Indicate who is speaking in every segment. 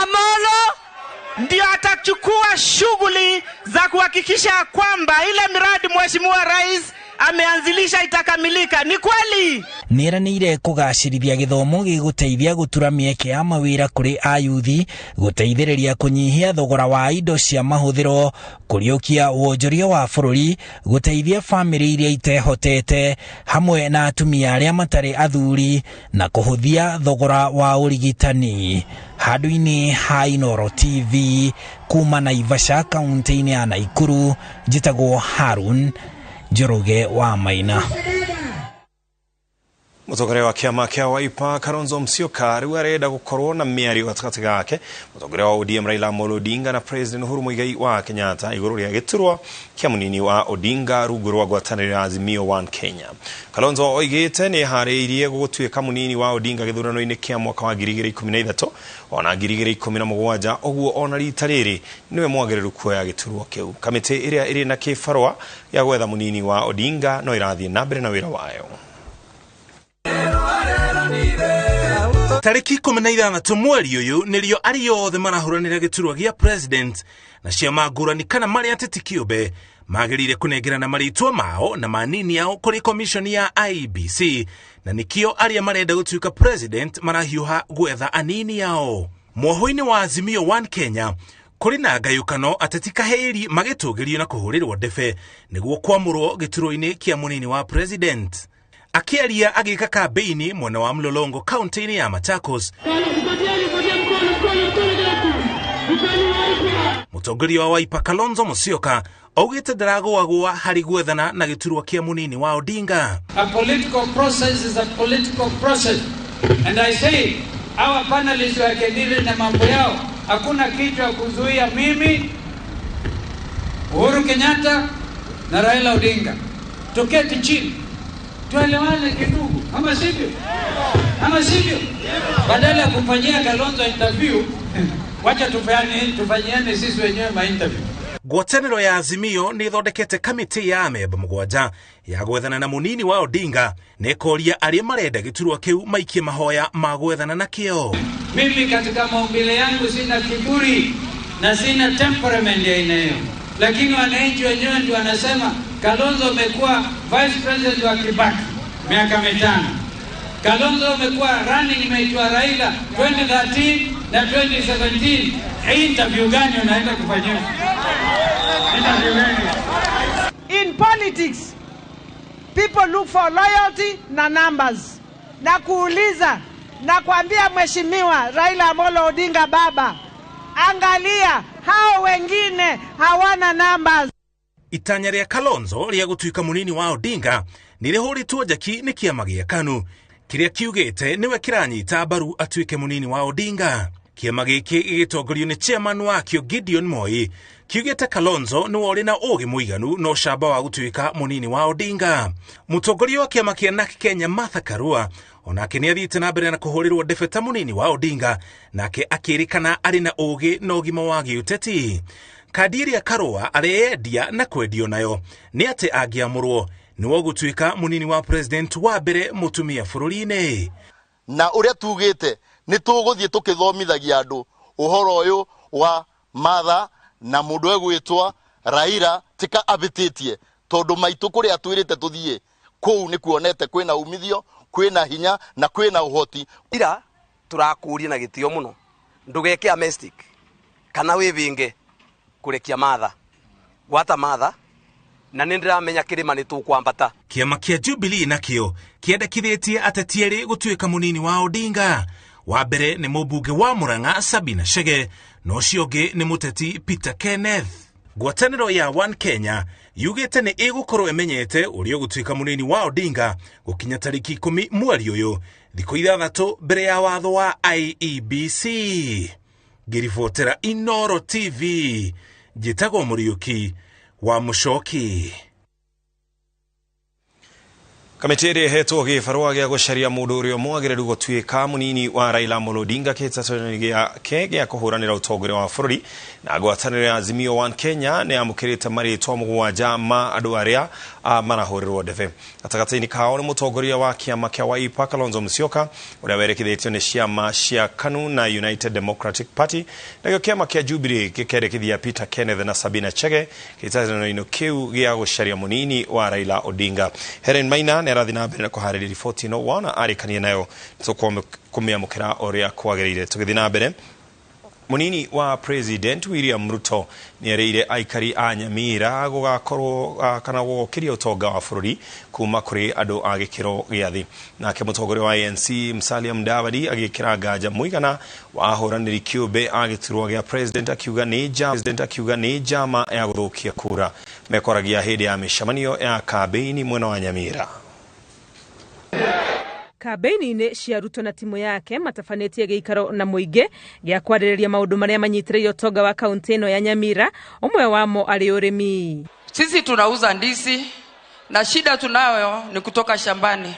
Speaker 1: Amolo
Speaker 2: ndio atachukua shughuli za kuhakikisha kwamba ile miradi Mheshimiwa Rais ameanzilisha itakamilika. Ni kweli?
Speaker 3: Nĩeranĩire kũgacĩrithia gĩthomo gĩgũteithia gũtura mĩeke ya mawĩra kũrĩ ayuthi, gũteithĩrĩria kũnyihia thogora wa indo cia mahũthĩro, kũriũkia wonjoria wa bũrũri, gũteithia bamĩrĩ iria itehotete hamwe na atumia arĩa matarĩ athuri, na kũhũthia thogora wa ũrigitani. Handũ-inĩ ha Inooro TV kuma Naivasha kaunti-inĩ ya Naikuru, njĩtagwo Harun Njoroge wa Maina.
Speaker 4: Mũtongoria wa kĩama kĩa Wiper Kalonzo Musyoka rĩu arenda gũkorwo na mĩario gatagatĩ gake mũtongoria wa ODM Raila Amolo Odinga na President Uhuru Muigai wa Kenyatta igũrũ rĩa gĩturwa kĩa mũnini wa Odinga rungu rwa ngwatanĩro ya Azimio One Kenya. Kalonzo oigĩte nĩ eharĩirie gũtuĩka mũnini wa Odinga gĩthurano-inĩ kĩa mwaka wa 2013 ona 2017, ũguo ona rita rĩrĩ nĩwe mwagĩrĩru kuoya gĩturwa kĩu. Kamĩtĩ ĩrĩa ĩrĩ na kĩbarũa gĩa gwetha mũnini wa Odinga no ĩrathiĩ na mbere na wĩra wayo.
Speaker 5: Tarĩki 16 mweri ũyũ nĩrĩo arĩa othe marahũranĩra gĩturwa gĩa president na ciama ngũrani kana marĩa ateti kĩũmbe magĩrĩire kũnengerana marĩtwa mao na manini yao kũrĩ commission ya IEBC, na nĩkĩo arĩa marenda gũtuĩka president marahiũha gwetha anini yao. Mwoho-inĩ wa Azimio One Kenya kũrĩ na ngayũkano ateti kahĩri magĩtũgĩrio na kũhũrĩrwo ndebe nĩguo kwamũrwo gĩturwa-inĩ kĩa mũnini wa president. Akiaria agĩka kambeini mwena wa Mlolongo kaunti-inĩ ya Machakos, mũtongoria wa Wiper Kalonzo Musyoka augĩte ndaragũagũa harĩ gwethana na gĩturwa kĩa mũnini wa Odinga.
Speaker 6: A political process is a political process. And I say our panelists wakidili na mambo yao, hakuna kitu ya kuzuia mimi, Uhuru Kenyatta na Raila Odinga. Tuketi chini tuelewane kidogo, ama sivyo? Ama sivyo? Badala ya kufanyia Kalonzo interview, wacha tufanyiane sisi wenyewe ma interview.
Speaker 5: Ngwatanĩro ya Azimio nĩ ĩthondekete kamĩtĩ ya amemba 7 ya gwethana na mũnini wa Odinga na ĩkoria arĩa marenda gĩturwa kĩu maikie mahoya ma gwethana nakĩo.
Speaker 6: Mimi katika maumbile yangu sina kiburi na sina temperament ya aina hiyo, lakini wananchi wenyewe ndio wanasema Kalonzo amekuwa vice president wa Kibaki miaka 5. Kalonzo amekuwa running mate wa Raila 2013 na 2017. Interview gani unaenda kufanyia? Interview gani?
Speaker 7: In politics, people look for loyalty na numbers. Na kuuliza na kuambia Mheshimiwa Raila Amolo Odinga baba, angalia hao wengine hawana numbers.
Speaker 5: Itanya rĩa Kalonzo rĩa gũtuĩka mũnini wa Odinga nĩ rĩhũrĩtwo njaki nĩ kĩama gĩa KANU kĩrĩa kiugĩte nĩwe kĩranyita mbaru atuĩke mũnini wa Odinga. Kĩama gĩkĩ gĩgĩtongorio nĩ chairman wakĩo Gideon Moi kiugĩte Kalonzo nĩwe ũrĩ na ũgĩ mũiganu na ũcamba wa gũtuĩka mũnini wa Odinga. Mũtongoria wa kĩama kĩa NARC Kenya Martha Karua onake nĩ athiĩte na mbere na kũhũrĩrwo ndebe ta mũnini wa Odinga, nake akĩrĩkana arĩ na ũgĩ na ũgima wa gĩũteti. Kandi ĩrĩa Karua areyendia na kwendio nayo nĩ atĩ angĩamũrwo nĩwe ũgũtuĩka mũnini wa president wa mbere mũtumia bũrũri-inĩ.
Speaker 8: Na ũrĩa tugĩte nĩ tũgũthiĩ tũkĩthomithagia andũ ũhoro ũyũ wa Martha na mũndũ egwĩtwa Raila tika abĩtĩtie, tondũ maitũ kũrĩa twĩrĩte tũthiĩ kũu nĩ kuonete kwĩna umithio, kwĩna hinya na kwĩna ũhoti.
Speaker 9: Ira tũrakũria na gĩtĩo mũno ndũgeke a mistake kana wĩbinge kũrekia Martha, gwata Martha na nĩ ndĩramenya kĩrĩma nĩ tũkwambata.
Speaker 5: Kĩama kĩa Jubilee nakĩo kĩendekithĩtie ateti erĩ gũtuĩka mũnini wa Odinga. Wa mbere nĩ mũmbunge wa Murang'a Sabina Chege na ũcio ũngĩ nĩ mũteti Peter Kenneth. Ngwatanĩro ya One Kenya yugĩte nĩ ĩgũkorwo ĩmenyete ũrĩa ũgũtuĩka mũnini wa Odinga gũkinya tarĩki 10 mweri ũyũ, thikũ 6 mbere ya watho wa IEBC. Ngĩribotera Inooro TV, njĩtagwo Mũriũki wa Mũcoki.
Speaker 4: Kamĩtĩ ĩrĩa ĩhetwo gĩbarũa gĩa gũcaria mũndũ ũrĩa mwagĩrĩru gũtuĩka mũnini wa Raila Amolo Odinga kĩhĩtahĩtano gĩake gĩa kũhũranĩra ũtongoria wa bũrũri na ngwatanĩro ya Azimio One Kenya nĩ yamũkĩrĩte marĩtwa 7 ma andũ arĩa marahũrĩrwo ndebe. Gatagatĩ-inĩ kao nĩ mũtongoria wa kĩama kĩa Wiper Kalonzo Musyoka ũrĩa werekithĩtio nĩ ciama cia KANU na United Democratic Party, nakĩo kĩama kĩa Jubilee gĩkendekithia Peter Kenneth na Sabina Chege kĩhĩtahĩtano-inĩ kĩu gĩa gũcaria mũnini wa Raila Odinga. Helen Maina nĩ arathiĩ na mbere na kũharĩria riboti ĩno wona arĩkania nayo tũkũmĩamũkĩra ũrĩa kwagĩrĩire. Tũgĩthiĩ na mbere, Munini wa President William Ruto nĩerĩire aikari a Nyamira gũgakorwo kana gũgũkĩria ũtonga wa bũrũri kuma kũrĩ andũ a gĩkĩro gĩa thĩ. Nake mũtongoria wa ANC Musalia Mudavadi agĩkĩra nganja mũigana wa ahũranĩri kĩũmbe a gĩturwa gĩa President akiuga nĩ njama ya gũthũkia kura. Mekoragia hĩndĩ ya mĩcemanio ya kambĩini mwena wa Nyamira.
Speaker 1: Kambĩini-inĩ cia Ruto na timu yake matabanĩtie gĩikaro na mũingĩ gĩa kwarĩrĩria maũndũ marĩa manyitĩrĩire ũtonga wa kaunti ĩno ya Nyamira, ũmwe wamo arĩ ũrĩmi.
Speaker 10: Sisi tunauza ndizi na shida tunayo ni kutoka shambani.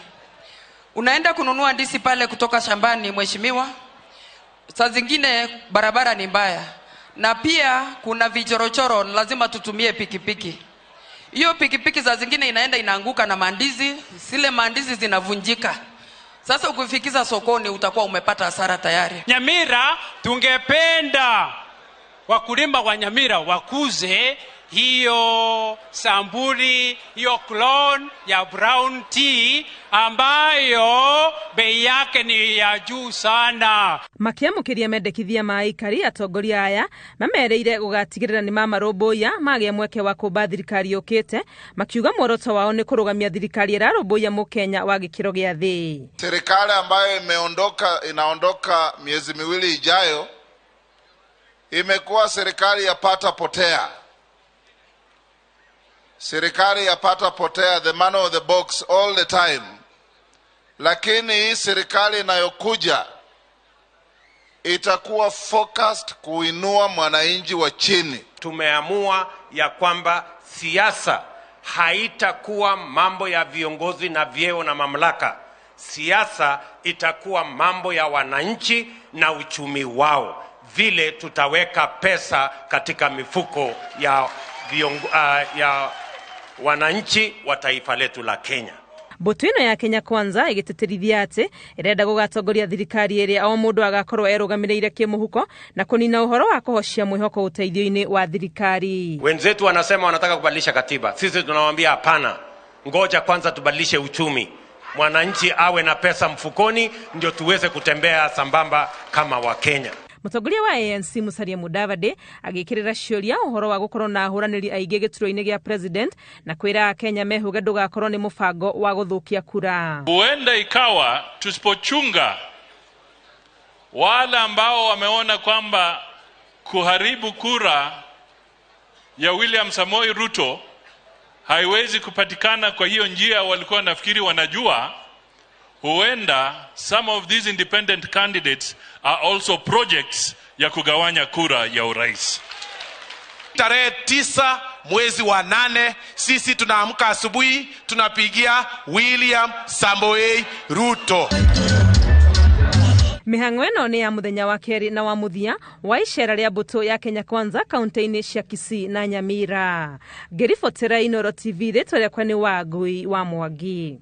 Speaker 10: Unaenda kununua ndizi pale kutoka shambani, mheshimiwa, saa zingine barabara ni mbaya na pia kuna vichorochoro, lazima tutumie pikipiki. Hiyo pikipiki saa zingine inaenda inaanguka na mandizi, zile mandizi zinavunjika. Sasa ukifikisha sokoni utakuwa umepata hasara tayari.
Speaker 6: Nyamira tungependa wakulima wa Nyamira wakuze hiyo sambuli, hiyo clone ya brown tea ambayo bei yake ni ya juu sana.
Speaker 1: Makiamũkĩria mendekithia ma aikari, atongoria aya mamereire gũgatigĩrĩra nĩ mamarũmbũiya magĩa mweke wa kũmba thirikari yũkĩte, makiuga muoroto wao nĩ kũrũgamia thirikari ĩrarũmbũiya mũkenya wa gĩkĩro gĩa thĩ.
Speaker 11: Serikali ambayo imeondoka inaondoka miezi miwili ijayo imekuwa serikali ya pata potea. Serikali ya pata potea, the man of the box all the time. Lakini hii serikali inayokuja itakuwa focused kuinua mwananchi wa chini.
Speaker 12: Tumeamua ya kwamba siasa haitakuwa mambo ya viongozi na vyeo na mamlaka. Siasa itakuwa mambo ya wananchi na uchumi wao. Vile tutaweka pesa katika mifuko ya ya wananchi wa taifa letu la Kenya.
Speaker 1: Mbũtũ ĩno ya Kenya Kwanza ĩgĩtĩtĩrithia atĩ ĩrenda gũgatongoria thirikari ĩrĩa o mũndũ agakorwo erũgamĩrĩire kĩmũhuko na kũnina ũhoro wa kũhocia mwĩhoko ũteithio-inĩ wa thirikari.
Speaker 12: Wenzetu wanasema wanataka kubadilisha katiba. Sisi tunawaambia hapana. Ngoja kwanza tubadilishe uchumi. Mwananchi awe na pesa mfukoni ndio tuweze kutembea sambamba kama wa Kenya.
Speaker 1: Mũtongoria wa ANC Musalia Mudavadi agĩkĩrĩra ciũria ũhoro wa gũkorwo na ahũranĩri aingĩ gĩturwa-inĩ gĩa president na kwĩra Akenya mehuge ndũgakorwo nĩ mũbango wa gũthũkia kura.
Speaker 13: Huenda ikawa tusipochunga wale ambao wameona kwamba kuharibu kura ya William Samoei Ruto haiwezi kupatikana kwa hiyo njia walikuwa nafikiri wanajua, huenda some of these independent candidates are also projects ya kugawanya kura ya urais.
Speaker 14: Tarehe 9 mwezi wa 8 sisi tunaamka asubuhi tunapigia William Samoei Ruto.
Speaker 1: Mĩhang'o ĩno nĩ ya mũthenya wa kerĩ na wa mũthia wa icera rĩa mbũtũ ya Kenya Kwanza kaunti-inĩ cia Kisii na Nyamira. Ngĩribotera Inooro TV, rĩtwa rĩakwa nĩ Wangui wa Mwangi.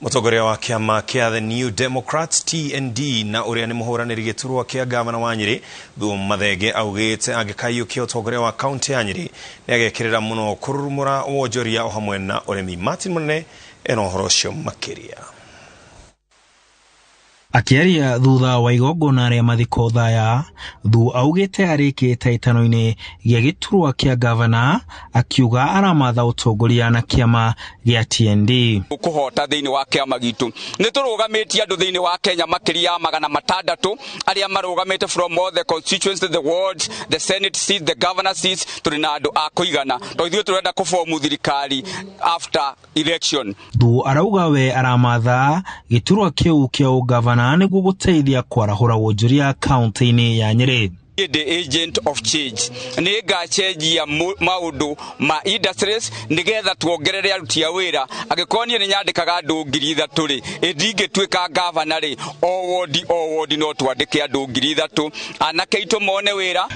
Speaker 4: Mũtongoria wa kĩama kĩa The New Democrats TND na ũrĩa nĩ mũhũranĩri gĩturwa kĩa gavana wa Nyĩrĩ Thuo Mathenge augĩte angĩkaiyũkia ũtongoria wa kaunti ya Nyĩrĩ nĩagekĩrĩra mũno kũrurumũra wonjoria o hamwe na ũrĩmi. Martin Mũnene ena ũhoro ũcio makĩria.
Speaker 3: Akĩaria thutha wa igongona rĩa mathiko Thaya, Thu augĩte arĩ kĩhĩtahĩtano-inĩ gĩa gĩturwa kĩa gavana, akiuga aramatha ũtongoria na kĩama gĩa TND.
Speaker 15: Kũhota thĩinĩ wa kĩama gitũ nĩ tũrũgamĩtie andũ thĩinĩ wa Kenya makĩria ya 600 arĩa marũgamĩte from all the constituencies, the wards, the senate seats, the governor seats. Tũrĩ na andũ a kũigana tondũ ithuĩ tũrenda kũbomu thirikari after election.
Speaker 3: Thu arauga we aramatha gĩturwa kĩu kĩa ũgavana nĩguo gũteithia kwarahũra wonjoria kaunti-inĩ ya Nyĩrĩ.
Speaker 15: The agent of change nĩ ngacenjia maũndũ ma industries nĩgetha tuongerere aruti a wĩra. Angĩkorwo niĩ nĩ nyandĩkaga andũ 3,000 rĩ, ndingĩtuĩka gavana rĩ, o wodi no twandĩke andũ 3,000 anake aitũ mone wĩra.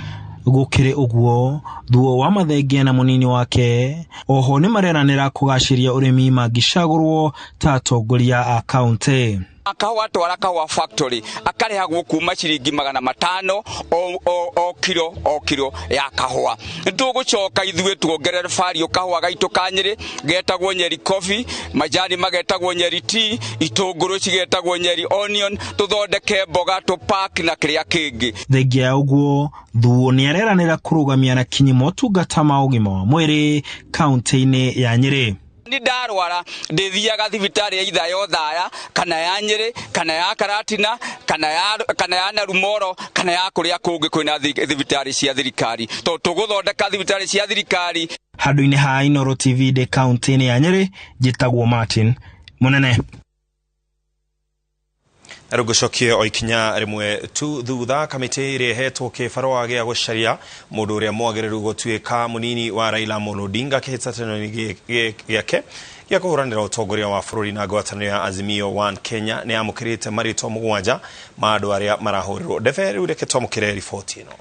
Speaker 3: Gũkĩrĩ ũguo, Thuo wa Mathenge na mũnini wake oho nĩ mareranĩra kũgacĩria ũrĩmi mangĩcagũrwo ta atongoria a kaunti.
Speaker 15: Kahũa twara kahũa factory akarĩhagwo kuma ciringi 500 o kiro ya kahũa. Nĩtũgũcoka ithuĩ tuongerere value kahũa gaitũ ka Nyĩrĩ getagwo Nyeri coffee, majani magetagwo Nyeri tea, itũngũrũ cigetagwo Nyeri onion, tũthondeke mboga tũpack na kĩrĩa kĩngĩ.
Speaker 3: Thengia ya ũguo, Thuo nĩareranĩra kũrũgamia na kinyi motungata ma ũgima wa mwĩrĩ kaunti-inĩ ya Nyĩrĩ.
Speaker 15: Ni ndarwara ndithiaga thibitarĩ ya itha ya Othaya kana ya Nyĩrĩ kana ya Karatina kana ya Narumoro kana ya kũrĩa kũngĩ kwĩna thibitarĩ cia thirikari, tondũ tũgũthondeka thibitarĩ cia thirikari.
Speaker 3: Handũ-inĩ ha Inooro TV ndĩ kaunti-inĩ ya Nyĩrĩ, njĩtagwo Martin Mũnene.
Speaker 4: Na rĩu ngũcokie o ikinya rĩmwe tu thutha kamĩtĩ ĩrĩa ĩhetwo kĩbarũa gĩa gũcaria mũndũ ũrĩa mwagĩrĩru gũtuĩka mũnini wa Raila Amolo Odinga kĩhĩtahĩtano-inĩ gĩake gĩa kũhũranĩra ũtongoria wa bũrũri na ngwatanĩro ya Azimio One Kenya nĩ yamũkĩrĩte marĩtwa 7 ma andũ arĩa marahũrĩrwo ndebe. Rĩu reke twamũkĩre riboti ĩno.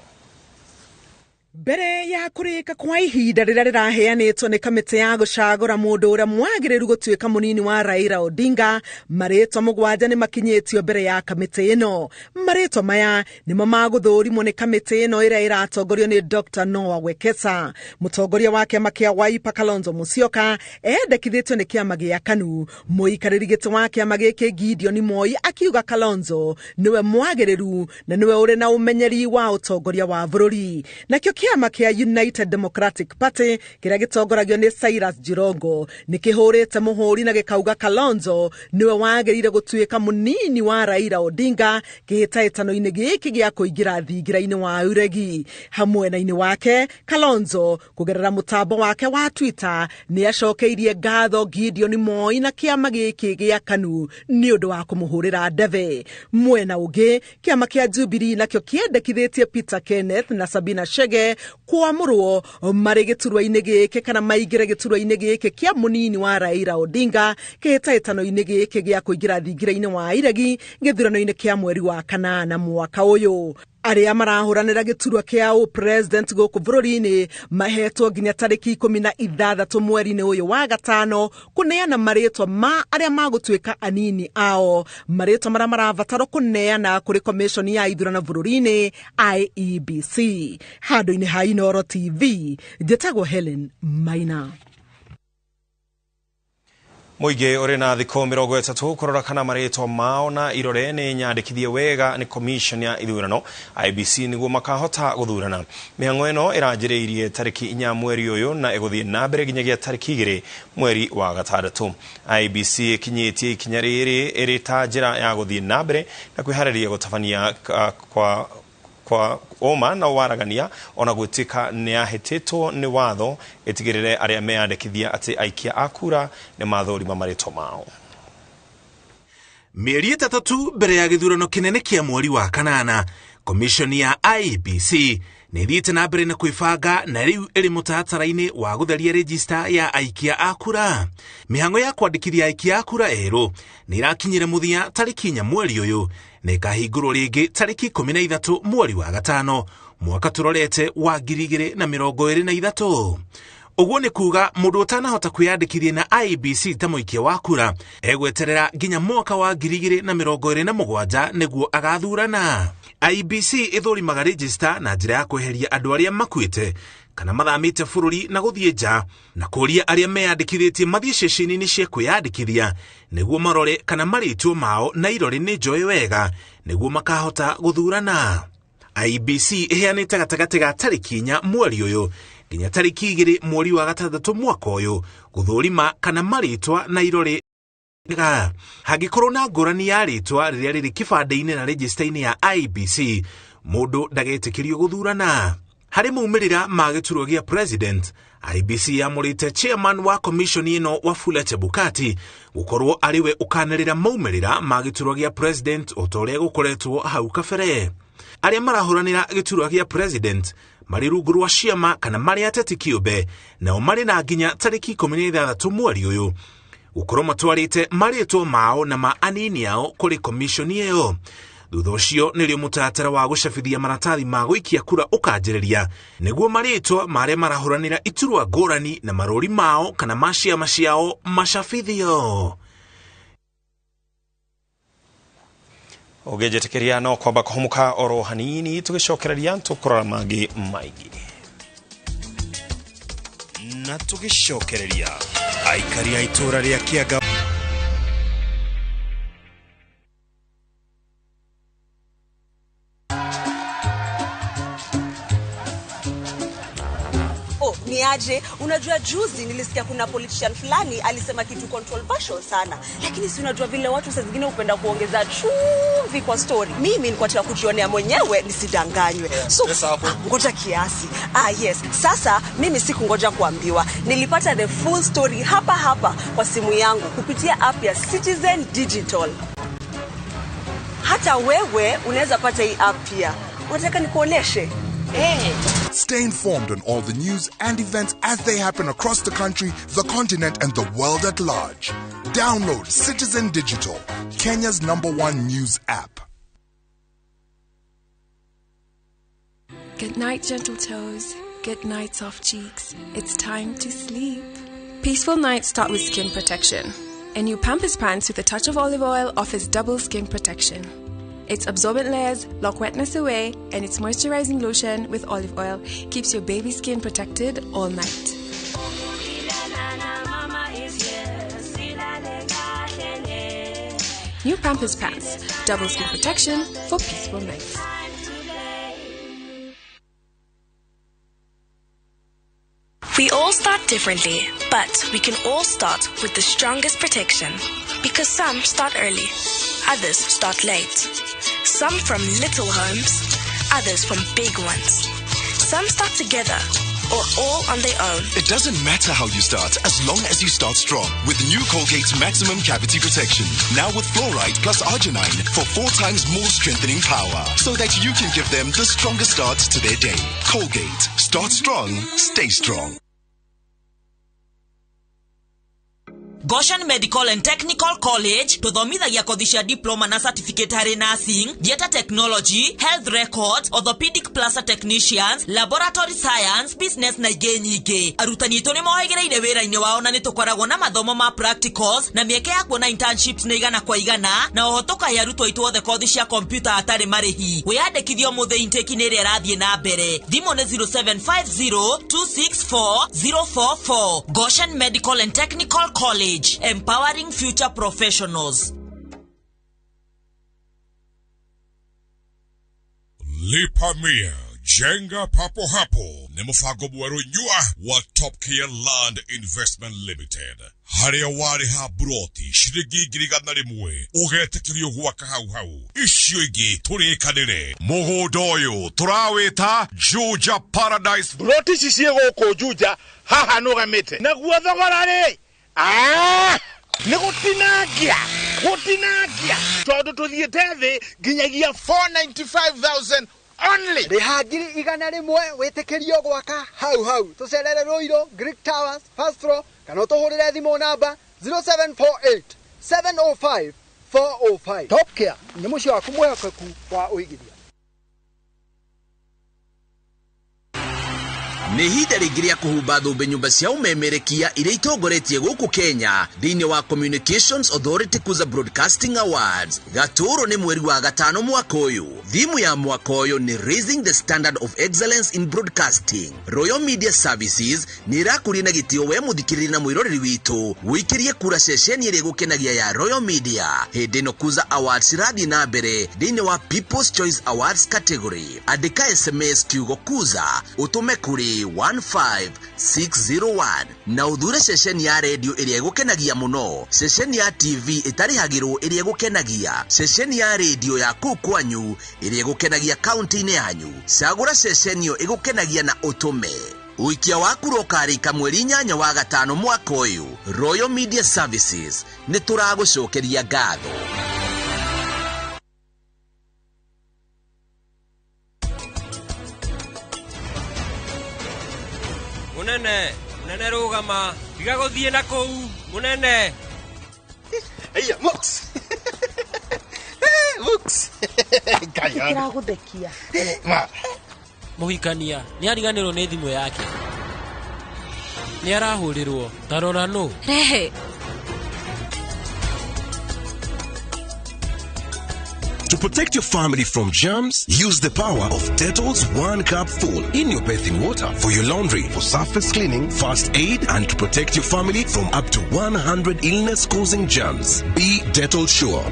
Speaker 16: Mbere ya kũrĩka kwa ihinda rĩrĩa rĩraheanĩtwo nĩ kamĩtĩ ya gũcagũra mũndũ ũrĩa mwagĩrĩru gũtuĩka mũnini wa Raila Odinga, marĩtwa 7 nĩ makinyĩtio mbere ya kamĩtĩ ĩno. Marĩtwa maya nĩmo magũthũrimwo nĩ kamĩtĩ ĩno ĩrĩa ĩratongorio nĩ Dr. Noah Wekesa. Mũtongoria wa kĩama kĩa Wiper Kalonzo Musyoka endekithĩtio nĩ kĩama gĩa KANU. Mũikarĩri gĩtĩ wa kĩama gĩkĩ Gideon Moi akiuga Kalonzo nĩwe mwagĩrĩru na nĩwe ũrĩ na ũmenyeri wa ũtongoria wa bũrũri. Nakĩo kĩama kĩa United Democratic Party kĩrĩa gĩtongoragio nĩ Cyrus Jirongo nĩ kĩhũrĩte mũhũri na gĩkauga Kalonzo nĩwe wagĩrĩire gũtuĩka mũnini wa Raila Odinga kĩhĩtahĩtano-inĩ gĩkĩ gĩa kũingĩra thingira-inĩ wa ũregi. Hamwena-inĩ wake Kalonzo kũgerera mũtambo wake wa Twitter nĩ acokeirie ngatho Gideon Moi na kĩama gĩkĩ gĩa KANU nĩ ũndũ wa kũmũhũrĩra ndebe. Mwena ũngĩ kĩama kĩa Jubilee nakĩo kĩendekithĩtie Peter Kenneth na Sabina Chege kwamũrwo marĩ gĩturwa-inĩ gĩkĩ kana maingĩre gĩturwa-inĩ gĩkĩ kĩa mũnini wa Raila Odinga kĩhĩtahĩtano-inĩ gĩkĩ gĩa kũingĩra thingira-inĩ wa iregi gĩthurano-inĩ kĩa mweri wa kanana mwaka ũyũ. Arĩa marahũranĩra gĩturwa kĩa ũpresident gũkũ bũrũri-inĩ mahetwo nginya tarĩki 16 mweri-inĩ ũyũ wa gatano kũneana marĩtwa ma arĩa magũtuĩka anini ao, marĩtwa marĩa marabatarwo kũneana kũrĩ commission ya ithurano bũrũri-inĩ IEBC. Handũ-inĩ ha Inooro TV njĩtagwo Helen Maina.
Speaker 4: Mũingĩ ũrĩ na thikũ 30 kũrora kana marĩtwa mao na irore nĩ nyandĩkithie wega nĩ commission ya ithurano IEBC nĩguo makahota gũthurana. Mĩhang'o ĩno ĩranjĩrĩirie tarĩki 4 mweri ũyũ na ĩgũthiĩ na mbere nginyagia tarĩki 2 mweri wa gatandatũ. IEBC ĩkinyĩtie ikinya rĩrĩ ĩrĩ ta njĩra ya gũthiĩ na mbere na kwĩharĩria gũtabania kwa ũma na waragania ona gwĩtĩka nĩ yahĩtĩtwo nĩ watho ĩtigĩrĩre arĩa meyandĩkithia atĩ aikia a kura nĩ mathũrima marĩtwa mao.
Speaker 5: Mĩeri 3 mbere ya gĩthurano kĩnene kĩa mweri wa kanana, commission ya IEBC nĩ ĩthiĩte na mbere na kwĩbanga na rĩu ĩrĩ mũtaratara-inĩ wa gũtheria register ya aikia a kura. Mĩhang'o ya kwandĩkithia aikia a kura erũ nĩ ĩrakinyire mũthia tarĩki 4 mweri ũyũ na ĩkahingũrwo rĩngĩ tarĩki 13 mweri wa gatano mwaka tũrorete wa 2023. Ũguo nĩ kuga mũndũ ũtanahota kwĩyandĩkithia na IEBC ta mũikia wa kura egweterera nginya mwaka wa 2027 nĩguo agathurana. IEBC ĩthũrimaga register na njĩra ya kweheria andũ arĩa makuĩte kana mathamĩte bũrũri na gũthiĩ nja na kũria arĩa meyandĩkithĩtie mathiĩ ceceni-inĩ cia kwĩyandĩkithia nĩguo marore kana marĩtwo mao na irore nĩ njoe wega nĩguo makahota gũthurana. IEBC ĩheanĩte gatagatĩ ga tarĩki 4 mweri ũyũ nginya tarĩki 2 mweri wa gatandatũ mwaka ũyũ gũthũrima kana marĩtwa na irore hangĩkorwo na ngũrani ya rĩtwa rĩrĩa rĩrĩ kĩbandĩ-inĩ na register-inĩ ya IEBC mũndũ ndagetĩkĩrio gũthurana. Harĩ maumĩrĩra ma gĩturwa gĩa president, IEBC yamũrĩte chairman wa commission ĩno Wafula Chebukati gũkorwo arĩ we ũkanĩrĩra maumĩrĩra ma gĩturwa gĩa president o ta ũrĩa gũkoretwo hau kabere. Arĩa marahũranĩra gĩturwa gĩa president marĩ rungu rwa ciama kana marĩ ateti kĩũmbe nao marĩ na nginya tarĩki 16 mweri ũyũ gũkorwo matwarĩte marĩtwa mao na ma anini ao kũrĩ komishoni ĩyo. Thutha ũcio nĩrĩo mũtaratara wa gũcabithia maratathi ma gũikia kura ũkanjĩrĩria nĩguo marĩtwa ma arĩa marahũranĩra iturwa ngũrani na marũri mao kana ma ciama ciao macabithio.
Speaker 4: Ũngĩnjĩtĩkĩria no kwamba kũhũmũka oro hanini tũgĩcokereria tũkũrora mangĩ maingĩ.
Speaker 17: Na tũgĩcokereria aikari a itũũra rĩa Kĩanga.
Speaker 18: Ni aje, unajua juzi nilisikia kuna politician fulani alisema kitu controversial sana, lakini si unajua vile watu saa zingine hupenda kuongeza chumvi kwa story. Mimi nilikuwa nataka kujionea mwenyewe nisidanganywe. So ngoja kiasi. Yes. Sasa mimi sikungoja kuambiwa. Nilipata the full story hapa hapa kwa simu yangu kupitia app ya Citizen Digital. Hata wewe unaweza pata hii app pia. Unataka nikuoneshe? Hey.
Speaker 19: Stay informed on all the news and events as they happen across the country, the continent, and the world at large. Download Citizen Digital, Kenya's #1 news app.
Speaker 20: Good night, gentle toes. Good night, soft cheeks. It's time to sleep. Peaceful nights start with skin protection. A new Pampers Pants with a touch of olive oil offers double skin protection. Its absorbent layers lock wetness away, and its moisturizing lotion with olive oil keeps your baby's skin protected all night. New Pampers Pants, double skin protection for peaceful nights.
Speaker 21: We all start differently, but we can all start with the strongest protection. Because some start early, others start late. Some from little homes, others from big ones. Some start together or all on their own.
Speaker 22: It doesn't matter how you start, as long as you start strong. With new Colgate's Maximum Cavity Protection. Now with fluoride plus arginine for 4 times more strengthening power. So that you can give them the strongest start to their day. Colgate. Start strong. Stay strong.
Speaker 23: Goshen Medical and Technical College tuthomithagia kothi cia diploma na certificate harĩ nursing, theater technology, health records, orthopedic plaster technicians, laboratory science, business na ingĩ nyingĩ. Arutani aitũ nĩmohĩgĩrĩire wĩra-inĩ wao na nĩtũkoragwo na mathomo ma practicals na mĩeke ya kuona internships nĩ 100 kwa 100 na oho tũkahe arutwo aitũ othe kothi cia kompyuta hatarĩ marĩhi. Wĩyandĩkithie ũmũthĩ intake nĩ ĩrĩa ĩrathiĩ na mbere. Thimũ nĩ 0750 264 044. Goshen Medical and Technical College, empowering future professionals.
Speaker 24: Lipa Mia, jenga papo hapo ni mũbango mwerũ nyua wa Top Care Land Investment Limited. Harĩa warĩha buroti ciringi 100,000 ũgetĩkĩrio gwaka hau hau, icio ingĩ tũrĩkanĩre. Mũgũnda ũyũ tũrawĩta Juja Paradise.
Speaker 25: Buroti ici ciĩ gũkũ Juja haha nũgamĩte, naguo thogora rĩ nĩ gũtinangia tondũ tũthiĩte thĩ nginyagia 495,000 only.
Speaker 26: Rĩha 100,000 wĩtĩkĩrio gwaka hau hau. Tũcerere Ruiru, Greek Towers, first floor, kana ũtũhũrĩre thimũ namba 0748 705 405. Top Care nĩ mũciĩ waku mwĩhokeku wa ũigithia.
Speaker 27: Nĩ ihinda rĩngĩ rĩa kũhumba thũmbĩ nyũmba cia ũmemerekia iria itongoretie gũkũ Kenya thĩinĩ wa Communications Authority Kuza Broadcasting Awards. Gatũũrũ nĩ mweri wa 5 mwaka ũyũ. Thimu ya mwaka ũyũ nĩ Raising the Standard of Excellence in Broadcasting. Royal Media Services nĩ ĩrakũria na gĩtĩo we mũthikĩrĩria na mwĩroreri witũ wĩikĩrie kura ceceni ĩrĩa ĩgũkenagia ya Royal Media. Hĩndĩ ĩno Kuza Awards irathiĩ na mbere thĩinĩ wa People's Choice Awards category. Andĩka SMS kiugo Kuza ũtũme kũrĩ 15601 na uthure ceceni ya redio ĩrĩa ĩgũkenagia mũno, ceceni ya TV ĩtarĩhagĩrwo ĩrĩa ĩgũkenagia, ceceni ya redio ya kũu kwanyu ĩrĩa ĩgũkenagia kaunti-inĩ yanyu. Cagũra ceceni ĩyo ĩgũkenagia na ũtũme. Ũikia wa kura ũkarĩka mweri 8 wa 5 mwaka ũyũ. Royal Media Services nĩ tũragũcokeria ngatho.
Speaker 2: Munene, munene rugama, tiga guthie na kuu, munene.
Speaker 6: Eya, Mox. Mox.
Speaker 7: Kiraguthekia.
Speaker 6: Ma.
Speaker 2: Muhikania ni ariganirwo ni thimu yake. Ni arahurirwo, tarora nu.
Speaker 20: Rehe.
Speaker 8: To protect your family from germs, use the power of Dettol's 1 cup full in your bathing water for your laundry, for surface cleaning, first aid, and to protect your family from up to 100 illness-causing germs. Be Dettol sure.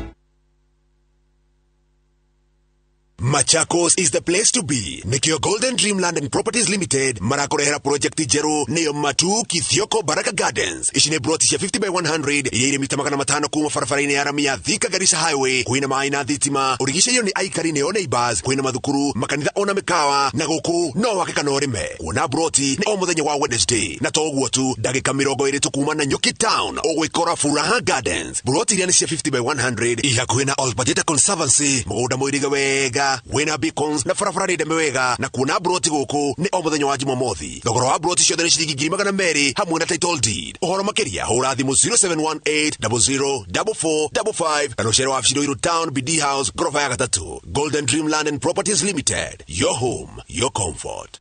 Speaker 9: Machakos is the place to be. Nikio Golden Dreamland and Properties Limited marakorehera project jeru neyo Matu Kithioko Baraka Gardens. Ici nĩ broti cia 50 by 100 iria irĩ mita 500 kuma barabara-inĩ ya rami ya Thika Garissa Highway. Kwĩna maĩ na thitima, ũrigicĩirio nĩ aikari nĩo neighbors, kwĩna mathukuru, makanitha ona mĩkawa, na gũkũ no wake kana ũrĩme. Kuona broti nĩ o mũthenya wa Wednesday, na to ũguo tu, ndagĩka 20 tu kuma na Nyuki Town ũgwĩkora Furaha Gardens. Broti iria nĩ cia 50 by 100 i hakuhĩ na Old Bajeta Conservancy, mũgũnda mũirige wega wina beacons na barabara nĩ ndeme wega, na kuona broti gũkũ nĩ o mũthenya wa Jumamothi. Thogora wa broti ciothe nĩ ciringi 200,000 hamwe na title deed. Ũhoro makĩria hũra thimũ 0718 00 4455 kana ũcere wabici Ruiru Town, BD House, gorofa ya 3. Golden Dreamland and Properties Limited, your home, your comfort.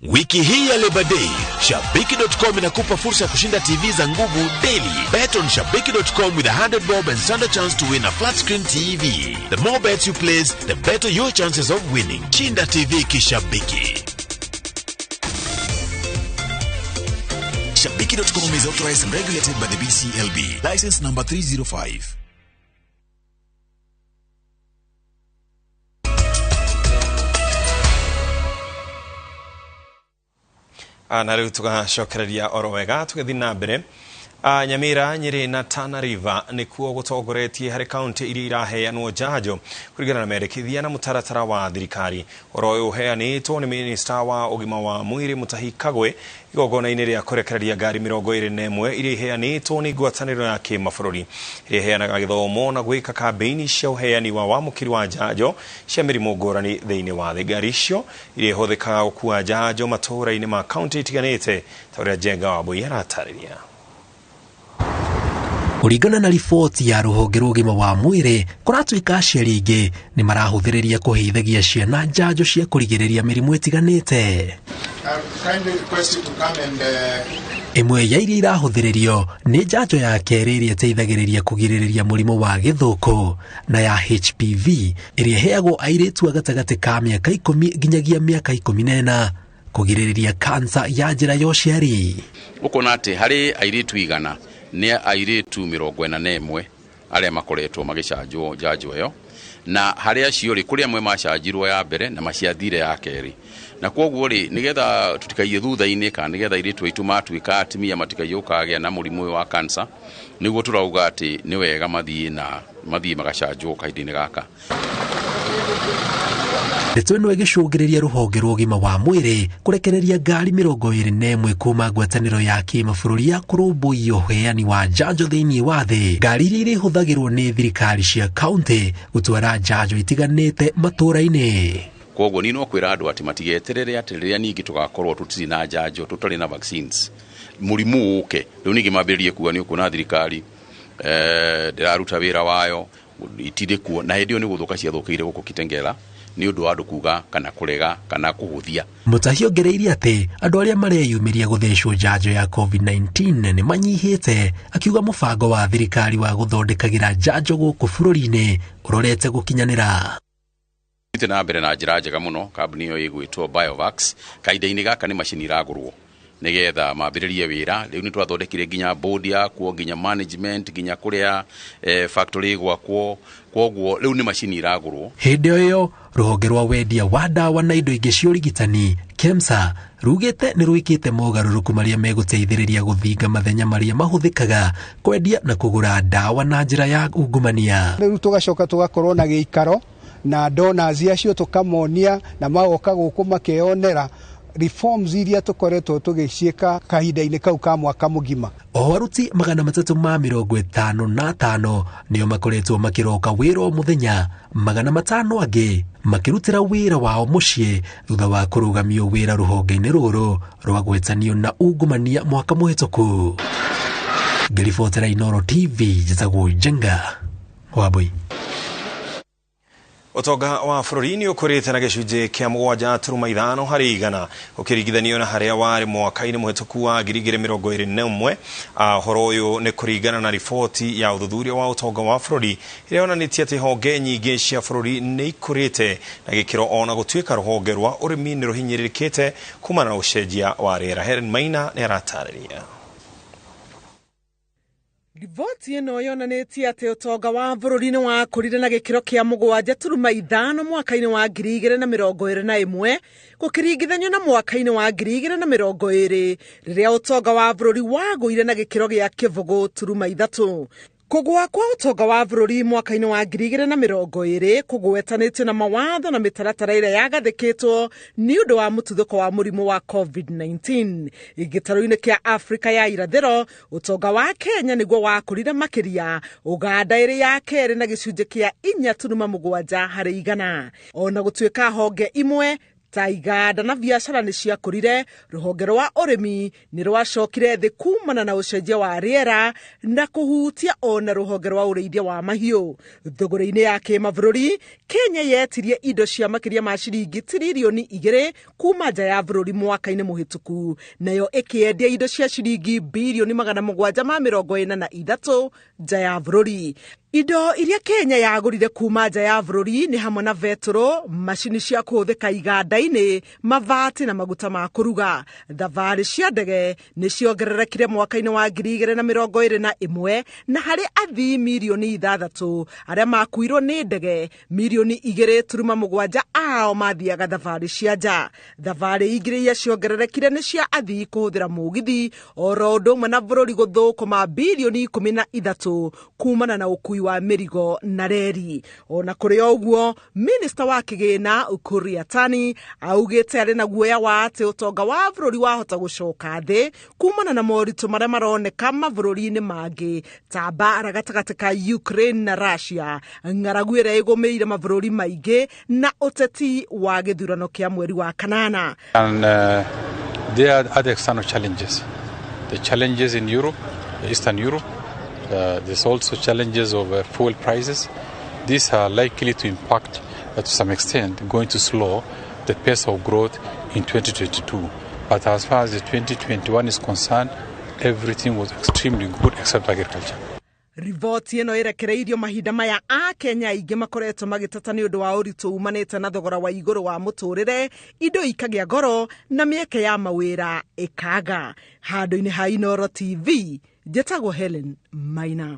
Speaker 10: Wiki hii ya Labor Day, Shabiki.com inakupa fursa ya kushinda TV za nguvu daily. Bet on Shabiki.com with 100 bob and stand a chance to win a flat screen TV. The more bets you place, the better your chances of winning. Shinda TV kishabiki.
Speaker 11: Shabiki.com is authorized and regulated by the BCLB. License number 305.
Speaker 4: Na rĩu tũgacokereria oro wega tũgĩthiĩ na mbere. Nyamira, Nyeri na Tana River nĩkuo gũtongoretie harĩ kaunti iria iraheanwo njanjo kũringana na mendekithia na mũtaratara wa thirikari. Ũhoro ũyũ ũheanĩtwo nĩ minista wa ũgima wa mwĩrĩ Mutahi Kagwe igongona-inĩ rĩa kũrekereria ngari 21 iria iheanĩtwo nĩ ngwatanĩro ya kĩmabũrũri iria iheanaga gĩthomo na gwĩka kambĩini cia ũheani wa wamũkĩri wa njanjo cia mĩrimũ ngũrani thĩinĩ wa thĩ. Ngari icio iria ihũthĩkaga gũkua njanjo matũũra-inĩ ma kaunti itiganĩte ta ũrĩa Njenga Wambui aratarĩria.
Speaker 28: Kũringana na riboti ya rũhonge rwa ũgima wa mwĩrĩ, kũratuĩka aciari aingĩ nĩ marahũthĩrĩria kũheithagia ciana njanjo cia kũrigĩrĩria mĩrimũ ĩtiganĩte. Ĩmwe ya iria irahũthĩrĩrio nĩ njanjo ya kerĩ ĩrĩa ĩteithagĩrĩria kũgirĩrĩria mũrimũ wa gĩthũkũ na ya HPV ĩrĩa ĩheagwo airĩtu a gatagatĩ ka mĩaka 10 nginyagia mĩaka 14 kũgirĩrĩria kansa ya njĩra ya ũciari.
Speaker 29: Ũkona atĩ harĩ airĩtu 100 nĩ airĩtu 41 arĩa makoretwo magĩcanjwo njanjo ĩyo, na harĩ acio rĩ kũrĩ amwe macanjirwo ya mbere na maciathire ya kerĩ, na kwoguo rĩ nĩgetha tũtikaiye thutha-inĩ kana nĩgetha airĩtu aitũ matuĩka atumia matikaiye gũkagĩa na mũrimũ ũyũ wa kansa, nĩguo tũrauga atĩ nĩ wega mathiĩ magacanjwo kahinda-inĩ gaka.
Speaker 28: Ndeto ĩno ĩgĩcũngĩrĩria rũhonge rwa ũgima wa mwĩrĩ kũrekereria ngari 21 kuma ngwatanĩro ya kĩmabũrũri ya kũrũmbũiya ũheani wa njanjo thĩinĩ wa thĩ. Ngari iria irĩhũthagĩrwo nĩ thirikari cia kaunti gũtwara njanjo itiganĩte matũũra-inĩ.
Speaker 29: Kwoguo niĩ no kwĩra andũ atĩ matigeterere atĩ rĩrĩa ningĩ tũgakorwo tũtirĩ na njanjo, tũtarĩ na vaccines, mũrimũ ũke rĩu ningĩ mambĩrĩrie kuga nĩ ũkuona thirikari ndĩraruta wĩra wayo itirĩ kuo, na hĩndĩ ĩyo nĩ gũthũka ciathũkĩire gũkũ Kitengela nĩ ũndũ wa andũ kuga kana kũrega kana kũhũthia.
Speaker 28: Mutahi ongereire atĩ andũ arĩa mareyumĩria gũthecwo njanjo ya COVID-19 nĩ manyihĩte, akiuga mũbango wa thirikari wa gũthondekagĩra njanjo gũkũ bũrũri-inĩ ũrorete gũkinyanĩra.
Speaker 29: Na mbere na njĩra njega mũno kambuni ĩyo ĩgwĩtwo Biovax kahinda-inĩ gaka nĩ macini iragũrwo nĩgetha mambĩrĩrie wĩra. Rĩu nĩ twathondekire nginya board yakuo, nginya management, nginya kũrĩa factory gwakwo, kwoguo rĩu nĩ macini iragũrwo.
Speaker 28: Hĩndĩ o ĩyo rũhonge rwa wendia wa ndawa na indo ingĩ cia ũrigitani KEMSA rugĩte nĩ rwĩkĩte mogarũrũku marĩa megũteithĩrĩria gũthinga mathenya marĩa mahũthĩkaga kwendia na kũgũra ndawa na njĩra ya ungumania.
Speaker 30: Rĩu tũgacoka tũgakorwo na gĩikaro na donors acio tũkamonia na magoka gũkũ makeyonera.
Speaker 1: Reforms iria tũkoretwo tũgĩciĩka kahinda-inĩ kau ka mwaka mũgima.
Speaker 28: O aruti 355 nĩo makoretwo makĩroka wĩra o mũthenya, 500 angĩ makĩrutĩra wĩra wao mũciĩ thutha wa kũrũgamio wĩra rũhonge-inĩ rũrũ rwa gwĩtanio na ungumania mwaka mũhĩtũku. Ngĩribotera Inooro TV, njĩtagwo Njenga Wambui.
Speaker 4: Ũtonga wa bũrũri nĩ ũkũrĩte na gĩcunjĩ kĩa 7.5 harĩ igana ũkĩringithanio na harĩa warĩ mwaka-inĩ mũhĩtũku wa 2021. Ũhoro ũyũ nĩ kũringana na riboti ya ũthuthuria wa ũtonga wa bũrũri ĩrĩa yonanĩtie atĩ honge nyingĩ cia bũrũri nĩ ikũrĩte na gĩkĩro ona gũtuĩka rũhonge rwa ũrĩmi nĩ rũhinyĩrĩrĩkĩte kumana na ũcenjia wa rĩera. Helen Maina nĩ aratarĩria.
Speaker 7: Riboti ĩno yonanĩtie atĩ ũtonga wa bũrũri nĩ wakũrire na gĩkĩro kĩa 7.5 mwaka-inĩ wa 2021 gũkĩringithanio na mwaka-inĩ wa 2020 rĩrĩa ũtonga wa bũrũri wagũire na gĩkĩro gĩa 0.3. Kũgũa kwa ũtonga wa bũrũri mwaka-inĩ wa 2020 kũgwetanĩtio na mawatho na mĩtaratara ĩrĩa yagathĩkĩtwo nĩ ũndũ wa mũtuthũko wa mũrimũ wa COVID-19. Gĩtarũ-inĩ kĩa Afrika ya irathĩro, ũtonga wa Kenya nĩguo wakũrire makĩria, Uganda ĩrĩ ya kerĩ na gĩcunjĩ kĩa 4.7 harĩ igana. Ona gũtuĩka honge imwe ta iganda na biacara nĩ ciakũrire, rũhonge rwa ũrĩmi nĩ rwacokire thĩ kumana na ũcenjia wa rĩera na kũhutia ona rũhonge rwa ũrĩithia wa mahiũ. Thogora-inĩ ya kĩmabũrũri, Kenya yetirie indo cia makĩria ma ciringi tiririoni 2 kuma nja ya bũrũri mwaka-inĩ mũhĩtũku, nayo ĩkĩendia indo cia ciringi birioni 743 nja ya bũrũri. Indo iria Kenya yagũrire kuma nja ya bũrũri nĩ hamwe na betũrũ, macini cia kũhũthĩka iganda-inĩ, mabati na maguta ma kũruga. Thabarĩ cia ndege nĩ ciongererekire mwaka-inĩ wa 2021 na harĩ athii mirioni 6 arĩa makuirwo nĩ ndege, mirioni 2.7 ao mathiaga thabarĩ cia nja. Thabarĩ ingĩ iria ciongererekire nĩ cia athii kũhũthĩra mũgithi, oro ũndũ ũmwe na bũrũri gũthũkũma birioni 13 kumana na ũkui wa mĩrigo na reri. Ona kũrĩ o ũguo, minista wa kĩgĩna Ukur Yatani augĩte arĩ na guoya wa atĩ ũtonga wa bũrũri wahota gũcoka thĩ kumana na moritũ marĩa maroneka mabũrũri-inĩ mangĩ ta mbara gatagatĩ ka Ukraine na Russia, ng'aragu ĩrĩa ĩgũmĩire mabũrũri maingĩ na ũteti wa gĩthurano kĩa mweri wa kanana.
Speaker 3: And there are other external challenges. The challenges in Europe, Eastern Europe. There's also challenges of fuel prices. These are likely to impact, to some extent, going to slow the pace of growth in 2022. But as far as the 2021 is concerned, everything was extremely good except agriculture.
Speaker 7: Riboti ĩno ĩrekereirio mahinda maya a Kenya aingĩ makoretwo magĩteta nĩ ũndũ wa ũritũ umanĩte na thogora wa igũrũ wa mũtũrĩre, indo ikagĩa goro na mĩeke ya mawĩra ĩkaga. Handũ-inĩ ha Inooro TV, njĩtagwo Helen Maina.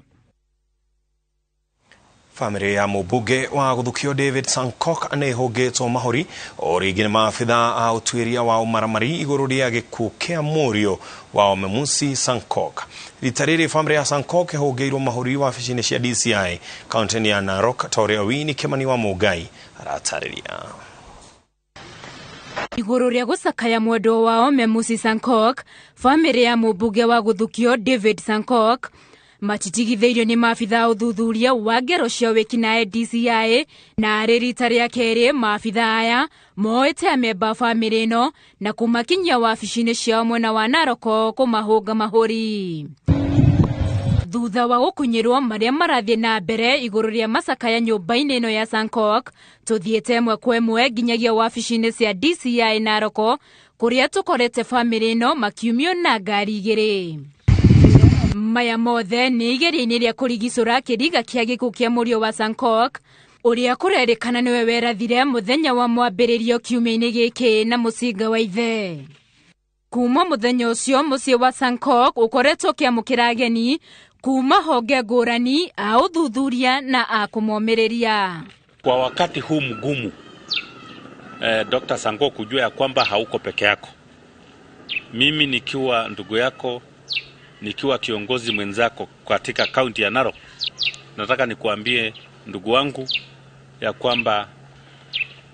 Speaker 4: Famĩlĩ ya mũmbunge wa gũthukio David Sankok nĩ ĩhũngĩtwo mahũri o rĩngĩ nĩ maabitha a ũtuĩria wa ũmaramari igũrũ rĩa gĩkuũ kĩa mũriũ wa Memusi Sankok. Rita rĩrĩ famĩlĩ ya Sankok ĩhũngĩirwo mahũri wabici-inĩ cia DCI kaunti-inĩ ya Narok, ta ũrĩa Winnie Kimani wa Mũngai aratarĩria.
Speaker 5: Igũrũ rĩa gũcakaya mwendwa wao Memusi Sankok, famĩlĩ ya mũmbunge wa gũthukio David Sankok matitigithĩirio nĩ maabitha ũthuthuria wa ngero cia wĩkinaĩ DCI, na arĩ rita rĩa kerĩ maabitha aya moete amemba famĩlĩ ĩno na kũmakinyia wabici-inĩ ciao mwena wa Narok kũmahũnga mahũri. Thutha wa gũkunyĩrwo marĩa marathiĩ na mbere igũrũ rĩa macakaya nyũmba-inĩ ĩno ya Sankok, tũthiĩte ĩmwe kwa ĩmwe nginyagia wabici-inĩ cia DCI Narok kũrĩa tũkorete famĩlĩ ĩno makiumio na ngari igĩrĩ. Maya mothe nĩ igeria-inĩ rĩa kũrigicũra kĩriga kĩa gĩkuũ kĩa mũriũ wa Sankok ũrĩa kũrerĩkana nĩwe werathire mũthenya wa mwambĩrĩrio kiumia-inĩ gĩkĩ na mũcinga wa ithe. Kuma mũthenya ũcio mũciĩ wa Sankok ũkoretwo ũkĩamũkĩra ageni kuma honge ngũrani a ũthuthuria na a kũmomĩrĩria.
Speaker 12: Kwa wakati huu mgumu, Dr. Sankok, kujua ya kwamba hauko peke yako. Mimi nikiwa ndugu yako, nikiwa kiongozi mwenzako katika kaunti ya Narok, nataka nikuambie ndugu wangu ya kwamba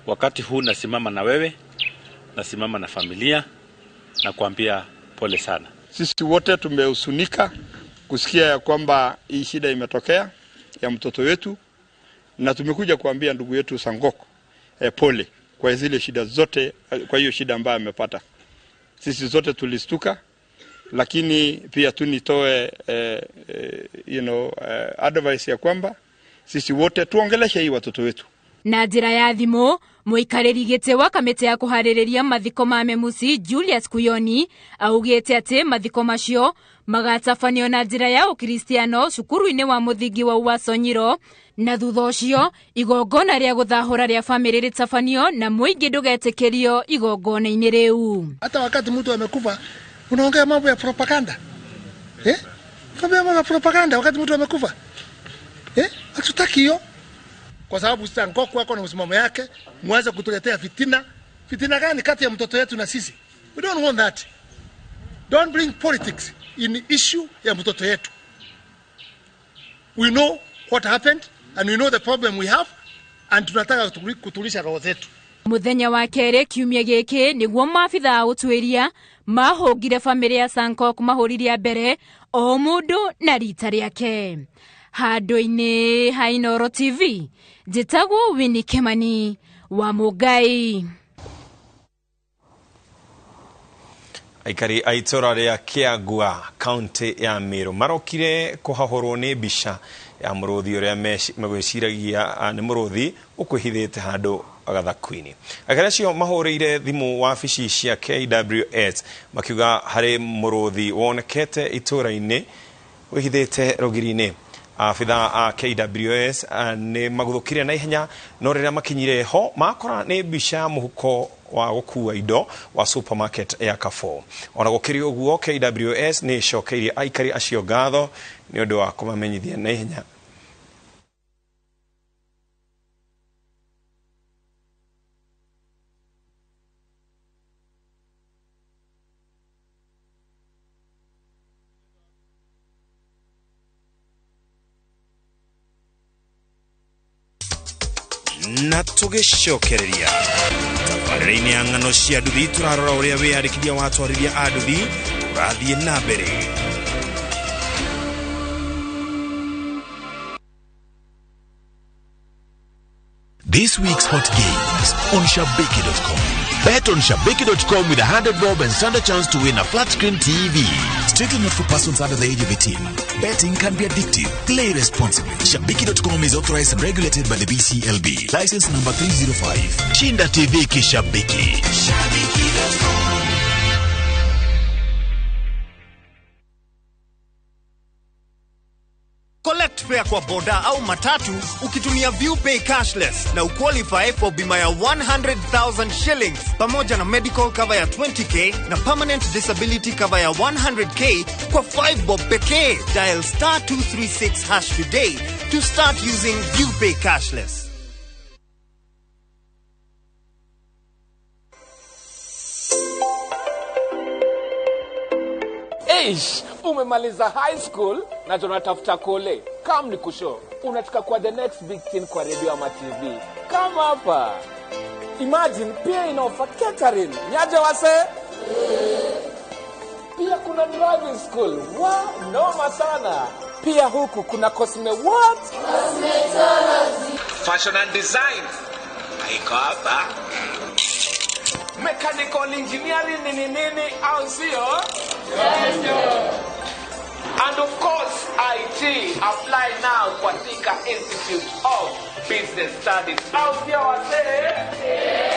Speaker 12: wakati huu nasimama na wewe, Nasimama na familia na kuambia pole sana.
Speaker 13: Sisi wote tumehusunika kusikia ya kwamba hii shida imetokea ya mtoto wetu, na tumekuja kuambia ndugu yetu Sankok pole kwa zile shida zote, kwa hiyo shida ambayo amepata. Sisi zote tulistuka, lakini pia tu nitoe advice ya kwamba sisi wote tuongeleshe hii watoto wetu.
Speaker 5: Na njĩra ya thimũ mũikarĩri gĩtĩ wa kamĩtĩ ya kũharĩrĩria mathiko ma Memusi Julius Kuyoni augĩte atĩ mathiko macio magatabanio na njĩra ya ũkristiano cukuru-inĩ wa mũthingi wa Uaso Nyiro, na thutha ũcio igongona rĩa gũthahũra rĩa famĩlĩ rĩtabanio na mũingĩ ndũgetĩkĩrio igongona-inĩ rĩu.
Speaker 6: Hata wakati mtu amekufa unaongea mambo ya propaganda. Unaongea mambo ya propaganda wakati mtu amekufa. Hatutaki hiyo. Kwa sababu Sankok wako na msimamo yake, muanze kutuletea fitina. Fitina gani kati ya mtoto yetu na sisi? We don't want that. Don't bring politics in issue ya mtoto yetu. We know what happened and we know the problem we have, and tunataka kutulisha roho zetu.
Speaker 5: Muthenya wa kerĩ kiumia gĩkĩ nĩguo maabitha a ũtuĩria mahũngire famĩlĩ ya Sankok mahũririe mbere o mũndũ na rita rĩake. Handũ-inĩ ha Inooro TV, njĩtagwo Winnie Kimani wa Mũngai.
Speaker 4: Aikari a itũra rĩa Kĩangua kaunti ya Meru marokire kũhahũrwo nĩ mbica ya mũrũthi ũrĩa megwĩciragia nĩ mũrũthi ũkwĩhithĩte handũ gathaku-inĩ. Aikari acio mahũrĩire thimũ wabici cia KWS makiuga harĩ mũrũthi wonekete itũra-inĩ wĩhithĩte rũgiri-inĩ. Abithaa a KWS nĩ maguthũkire na ihenya, no rĩrĩa makinyire ho makora nĩ mbica ya mũhuko wa gũkua indo wa supermarket ya Carrefour. Ona gũkĩrĩ ũguo, KWS nĩ ĩcokeirie aikari acio ngatho nĩ ũndũ wa kũmamenyithia na ihenya. Na tũgĩcokereria tabarĩra-inĩ ya ng'ano cia nduthi, tũrarora ũrĩa wĩyandĩkithia wa atwarithia a nduthi ũrathiĩ na mbere.
Speaker 10: This week's hot games on Shabiki.com. Bet on Shabiki.com with 100 bob and stand a chance to win a flat screen TV.
Speaker 11: Strictly not for persons under the age of 18. Betting can be addictive. Play responsibly. Shabiki.com is authorized and regulated by the BCLB. License number 305.
Speaker 10: Shinda TV Kishabiki.
Speaker 11: Shabiki.com.
Speaker 14: Collect fare kwa boda au matatu ukitumia ViewPay cashless na uqualify for bima ya 100,000 shillings pamoja na medical cover ya 20k na permanent disability cover ya 100k kwa 5 bob pekee. Dial star 236 hash today to start using ViewPay cashless.
Speaker 15: Eish, umemaliza high school na tunatafuta kole. Kam ni kusho. Unataka kwa the next big thing kwa radio ama TV. Kama hapa. Imagine pia inaofa catering. Nyaje wase? Pia kuna driving school. Wa, noma sana. Pia huku kuna cosme what?
Speaker 16: Cosmetology.
Speaker 15: Fashion and design. Haiko hapa. Mechanical engineering nini nini au sio? And of course, IT. Apply now kwa Thika Institute of Business Studies. Au sio wazee?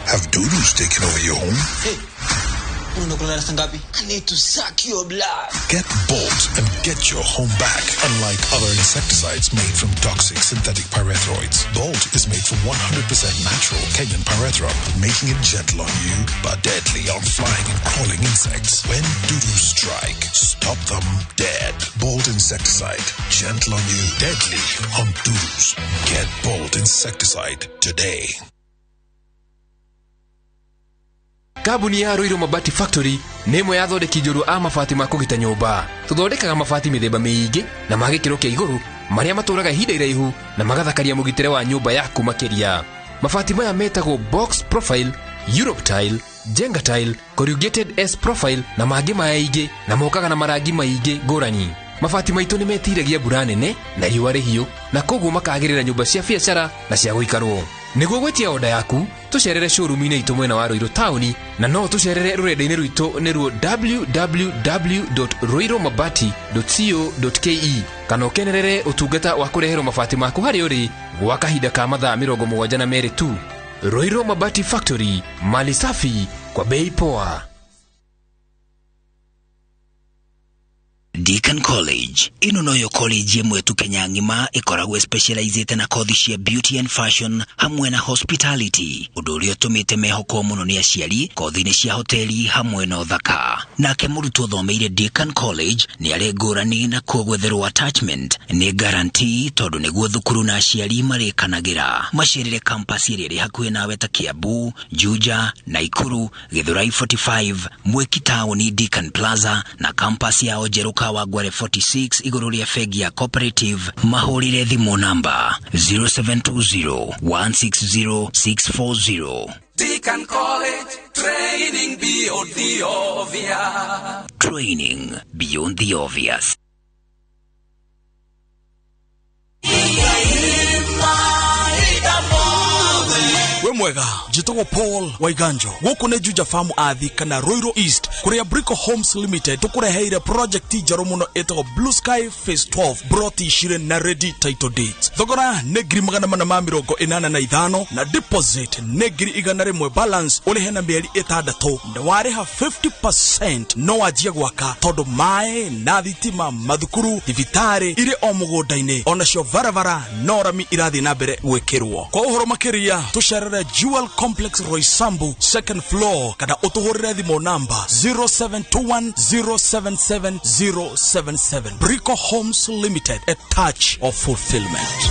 Speaker 11: Have doodles taken over your home?
Speaker 16: Hey. I need to suck your blood.
Speaker 11: Get Bolt and get your home back. Unlike other insecticides made from toxic synthetic pyrethroids, Bolt is made from 100% natural Kenyan pyrethrum, making it gentle on you but deadly on flying and crawling insects. When doodles strike, stop them dead. Bolt insecticide, gentle on you, deadly on doodles. Get Bolt insecticide today.
Speaker 17: Kambuni ya Ruiru Mabati Factory nĩ ĩmwe ya athondeki njorua a mabati ma kũgita nyũmba. Tũthondekaga mabati mĩthemba mĩingĩ na ma gĩkĩro kĩa igũrũ marĩa matũraga ihinda iraihu na magathakaria mũgitĩre wa nyũmba yaku makĩria. Mabati maya metagwo box profile, Europe tile, Jenga tile, corrugated S profile na mangĩ maingĩ na mokaga na marangi maingĩ ngũrani. Mabati maitũ nĩ metiragia mbura nene na riũa rĩhiũ na koguo makagĩrĩra nyũmba cia biacara na cia gũikarwo. Nĩguo gwĩtia oda yaku tũcerere showroom-inĩ itũ mwena wa Ruiru taũni na no tũcerere rũrenda-inĩ rwitũ nĩruo www.ruirumabati.co.ke kana ũkenerere ũtungata wa kũreherwo mabati maku harĩa ũrĩ gwa kahinda ka mathaa 72 tu. Ruiru Mabati Factory, mali safi kwa bei poa.
Speaker 18: Deacon College ino noyo college ĩmwe tu Kenya ng'ima ĩkoragwo specializĩte na kothi cia beauty and fashion hamwe na hospitality, ũndũ ũrĩa ũtũmĩte mehokwo mũno nĩ aciari kothi-inĩ cia hoteli hamwe na ũthaka. Nake mũrutwo ũthomeire Deacon College nĩ arĩ ngũrani na kuo gwetherwo attachment nĩ guarantee tondũ nĩguo thukuru na aciari marĩkanagĩra. Macerere campus ĩrĩa ĩrĩ hakuhĩ nawe ta Kiambu, Juja, Naikuru, Githurai 45, Mwiki taũni Deacon Plaza na campus yao njerũ Kawangware 46 igũrũ rĩa bengi ya Cooperative. Mahũrĩre thimũ namba 0720 160 640.
Speaker 16: Deacon College, training beyond the obvious.
Speaker 18: Training beyond the obvious.
Speaker 19: We mwega, njĩtagwo Paul Waiganjo. Gũkũ nĩ Juja Farm Athi kana Ruiru East kũrĩa Brico Homes Limited tũkũreheire project njerũ mũno ĩtagwo Blue Sky Phase 12 broti cirĩ na ready title deeds. Thogora nĩ 485 na deposit nĩ 100,000, balance ũrĩhe na mĩeri 6 na warĩha 50% no wanjie gwaka tondũ maĩ na thitima, mathukuru, thibitarĩ irĩ o mũgũnda-inĩ, onacio barabara no rami irathiĩ na mbere gwĩkĩrwo. Kwa ũhoro makĩria tũcerere Jewel Complex Roysambu second floor kana ũtũhũrĩre thimũ namba 0721 077 077. Brico Homes Limited, a touch of fulfillment.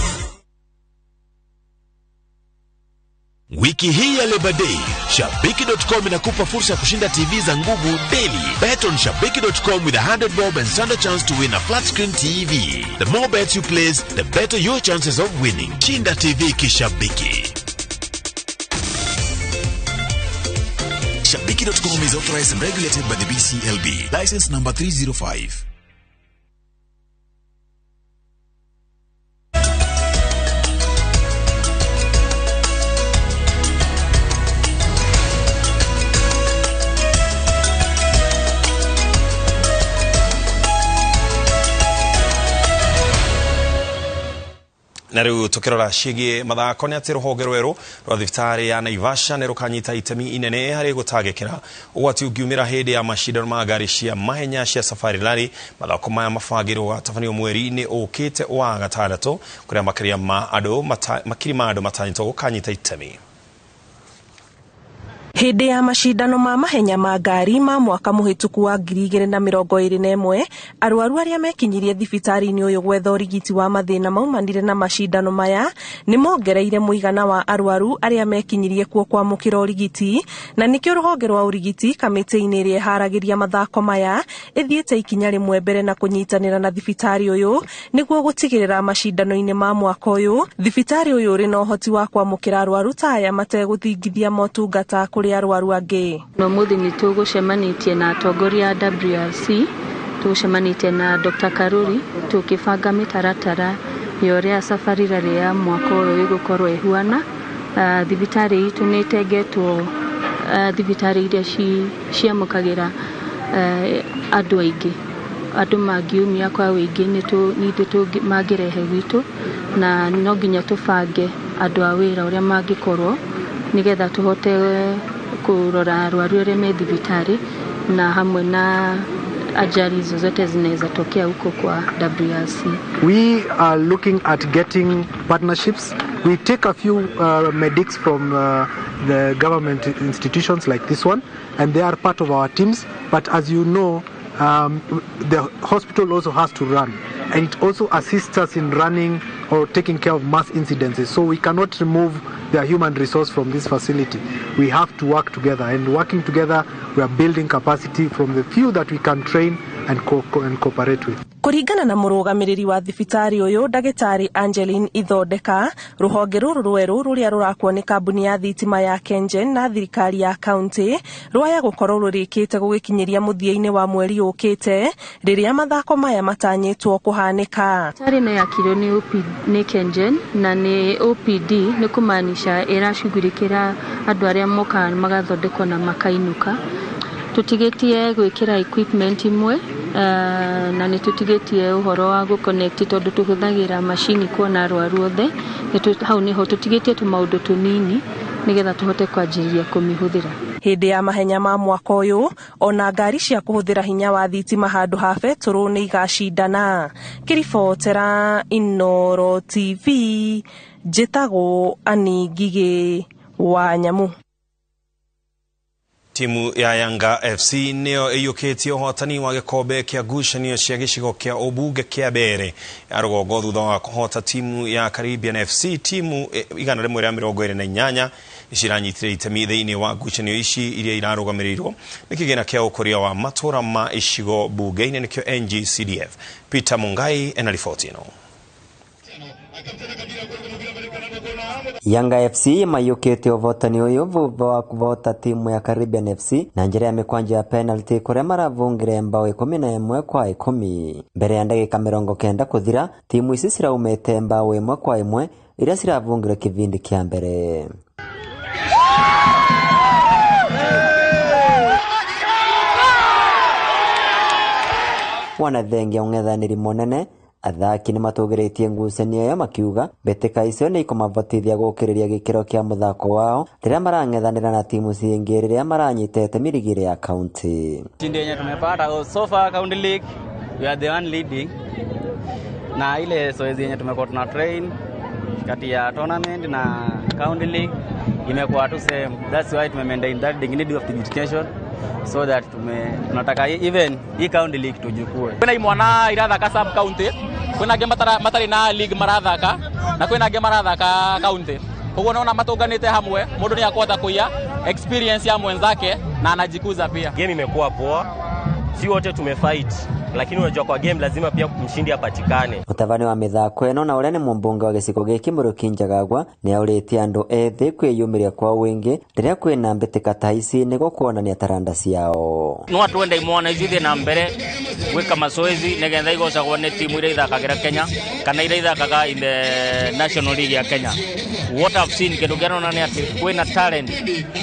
Speaker 10: Wiki hii ya Labor Day, Shabiki.com inakupa fursa ya kushinda TV za nguvu daily. Bet on Shabiki.com with 100 bob and stand a chance to win a flat screen TV. The more bets you place, the better your chances of winning. Shinda TV kishabiki.
Speaker 9: Shabiki.com is authorized and regulated by the BCLB. License number 305.
Speaker 4: Na rĩu tũkĩrora ciĩgiĩ mathako nĩ atĩ rũhonge rwerũ rwa thibitarĩ ya Naivasha nĩ rũkanyita itemi inene harĩ gũtangĩkĩra ũgwati ũngiumĩra hĩndĩ ya macindano ma ngari cia mahenya cia Safari Rally. Mathako maya mabangĩirwo gũtabanio mweri-inĩ ũkĩte wa gatandatũ kũrĩa makĩria ma andũ makiri ma andũ matanyĩtwo gũkanyita itemi.
Speaker 21: Hĩndĩ ya macindano ma mahenya ma ngari ma mwaka mũhĩtũku wa 2021 arwaru arĩa mekinyirie thibitarĩ-inĩ ũyũ gwetha ũrigiti wa mathĩna maumanire na macindano maya nĩ mongereire mũigana wa arwaru arĩa mekinyirie kuo kwamũkĩra ũrigiti, na nĩkĩo rũhonge rwa ũrigiti kamĩtĩ-inĩ ĩrĩa ĩharagĩria mathako maya ĩthiĩte ikinya rĩmwe mbere na kũnyitanĩra na thibitarĩ ũyũ nĩguo gũtigĩrĩra macindano-inĩ ma mwaka ũyũ thibitarĩ ũyũ ũrĩ na ũhoti wa kwamũkĩra arwaru ta aya mategũthingithia motungata kũrĩ arwaru angĩ.
Speaker 22: Ũmũthĩ nĩ tũgũcemanĩtie na atongoria a WRC, tũgũcemanĩtie na Dr. Karuri tũkĩbanga mĩtaratara ya ũrĩa Safari Rally ya mwaka ũyũ ĩgũkorwo ĩhuana. Thibitarĩ itũ nĩ ĩtengetwo thibitarĩ iria ciamũkagĩra andũ aingĩ, andũ mangiumia kwa wĩingĩ nĩ ithuĩ mangĩrehe gwitũ, na no nginya tũbange andũ a wĩra ũrĩa mangĩkorwo nĩgetha tũhote kũrora arwaru arĩa me thibitarĩ na hamwe na ajali zozote zinaweza tokea huko kwa WRC.
Speaker 23: We are looking at getting partnerships. We take a few medics from the government institutions like this one, and they are part of our teams. But as you know, the hospital also has to run, and it also assists us in running or taking care of mass incidences. So we cannot remove their human resource from this facility. We have to work together, and working together, we are building capacity from the few that we can train and cooperate with.
Speaker 21: Kũringana na mũrũgamĩrĩri wa thibitarĩ ũyũ ndagĩtarĩ Angeline Ithondeka, rũhonge rũrũ rwerũ rũrĩa rũrakwo nĩ kambuni ya thitima ya KenGen na thirikari ya kaunti rwaya gũkorwo rũrĩkĩte gũgĩkinyĩria mũthia-inĩ wa mweri ũkĩte rĩrĩa mathako maya matanyĩtwo kũhanĩka.
Speaker 22: Thibitarĩ ĩno yakirwo nĩ KenGen na nĩ OPD, nĩ kũmaanisha ĩracugurikĩra andũ arĩa mokaga magathondekwo na makainũka. Tũtigĩtie gwĩkĩra equipment imwe na nĩ tũtigĩtie ũhoro wa gũconnect tondũ tũhũthagĩra macini kuona arwaru othe. Hau nĩho tũtigĩtie tũmaũndũ tũnini nĩgetha tũhote kwanjĩrĩria kũmĩhũthĩra.
Speaker 21: Hĩndĩ ya mahenya ma mwaka ũyũ ona ngari cia kũhũthĩra hinya wa thitima handũ ha betũrũ nĩ igacindana. Ngĩribotera Inooro TV, njĩtagwo Annie Ngigĩ wa Nyamu.
Speaker 4: Timu ya Yanga FC nĩyo ĩiyũkĩtie ũhotani wa gĩkombe kĩa ngucanio cia gĩcigo kĩa ũmbunge kĩa mbere ya rũgongo thutha wa kũhota timu ya Caribbean FC. Timu 128 nĩciranyitire itemi thĩinĩ wa ngucanio ici iria irarũgamĩrĩirwo nĩ kĩgĩna kĩa ũkũria wa matũra ma icigo mbunge-inĩ nĩkĩo NGCDF. Peter Mungai ena riboti ĩno.
Speaker 1: Yanga FC mayukite ũhotani ũyũ thutha wa kũhota timu ya Caribbean FC na njĩra ya mĩkwanja ya penalty kũrĩa maravungire mbao 11 kwa 10. Mbere ya ndagĩka 90 kũthira, timu ici ciraumĩte mbao 1 kwa 1 iria ciravungire kĩbindi kĩa mbere. Wanathengia ũng'ethanĩri mũnene, athaki nĩ matũgĩrĩtie ngucanio ĩyo makiuga mbĩtĩka icio nĩ ikũmahotithia gũkĩrĩria gĩkĩro kĩa mũthako wao rĩrĩa marang'ethanĩra na timu cingĩ rĩrĩa maranyita itemi rigi ya kaunti.
Speaker 2: Ushindi yenye tumepata so far county league, we are the one leading, na ile zoezi yenye tumekuwa tuna train kati ya tournament na county league imekuwa tu same. That's why tume maintain that dignity of education so that tunataka even hii county league tujukue.
Speaker 15: Kwina imwana irathaka sub county, kwina angĩ matarĩ na league marathaka na kwina angĩ marathaka county. Koguo naona matunganĩte hamwe, mũndũ nĩ akũhota kũiya experience ya mwenzake na anajikuza pia.
Speaker 8: Game imekuwa poa, si wote tumefight, lakini unajua kwa game lazima pia mshindi apatikane.
Speaker 1: Mũtabania wa mĩthako ĩno na ũrĩa nĩ mũmbunge wa gĩcigo gĩkĩ Mũrĩũki Njagagwa nĩ aũrĩtie andũ ethĩ kwĩyumĩria kwa wĩingĩ rĩrĩa kwĩna mbĩtĩka ta ici nĩguo kuonania taranda ciao.
Speaker 20: No twende imwana ici ithiĩ na mbere gwĩka mazoezi nĩgetha igocagwo nĩ timu iria ithakagĩra Kenya kana iria ithakaga in the National League ya Kenya. What I've seen kĩndũ kĩronania nĩ atĩ kwĩna talent.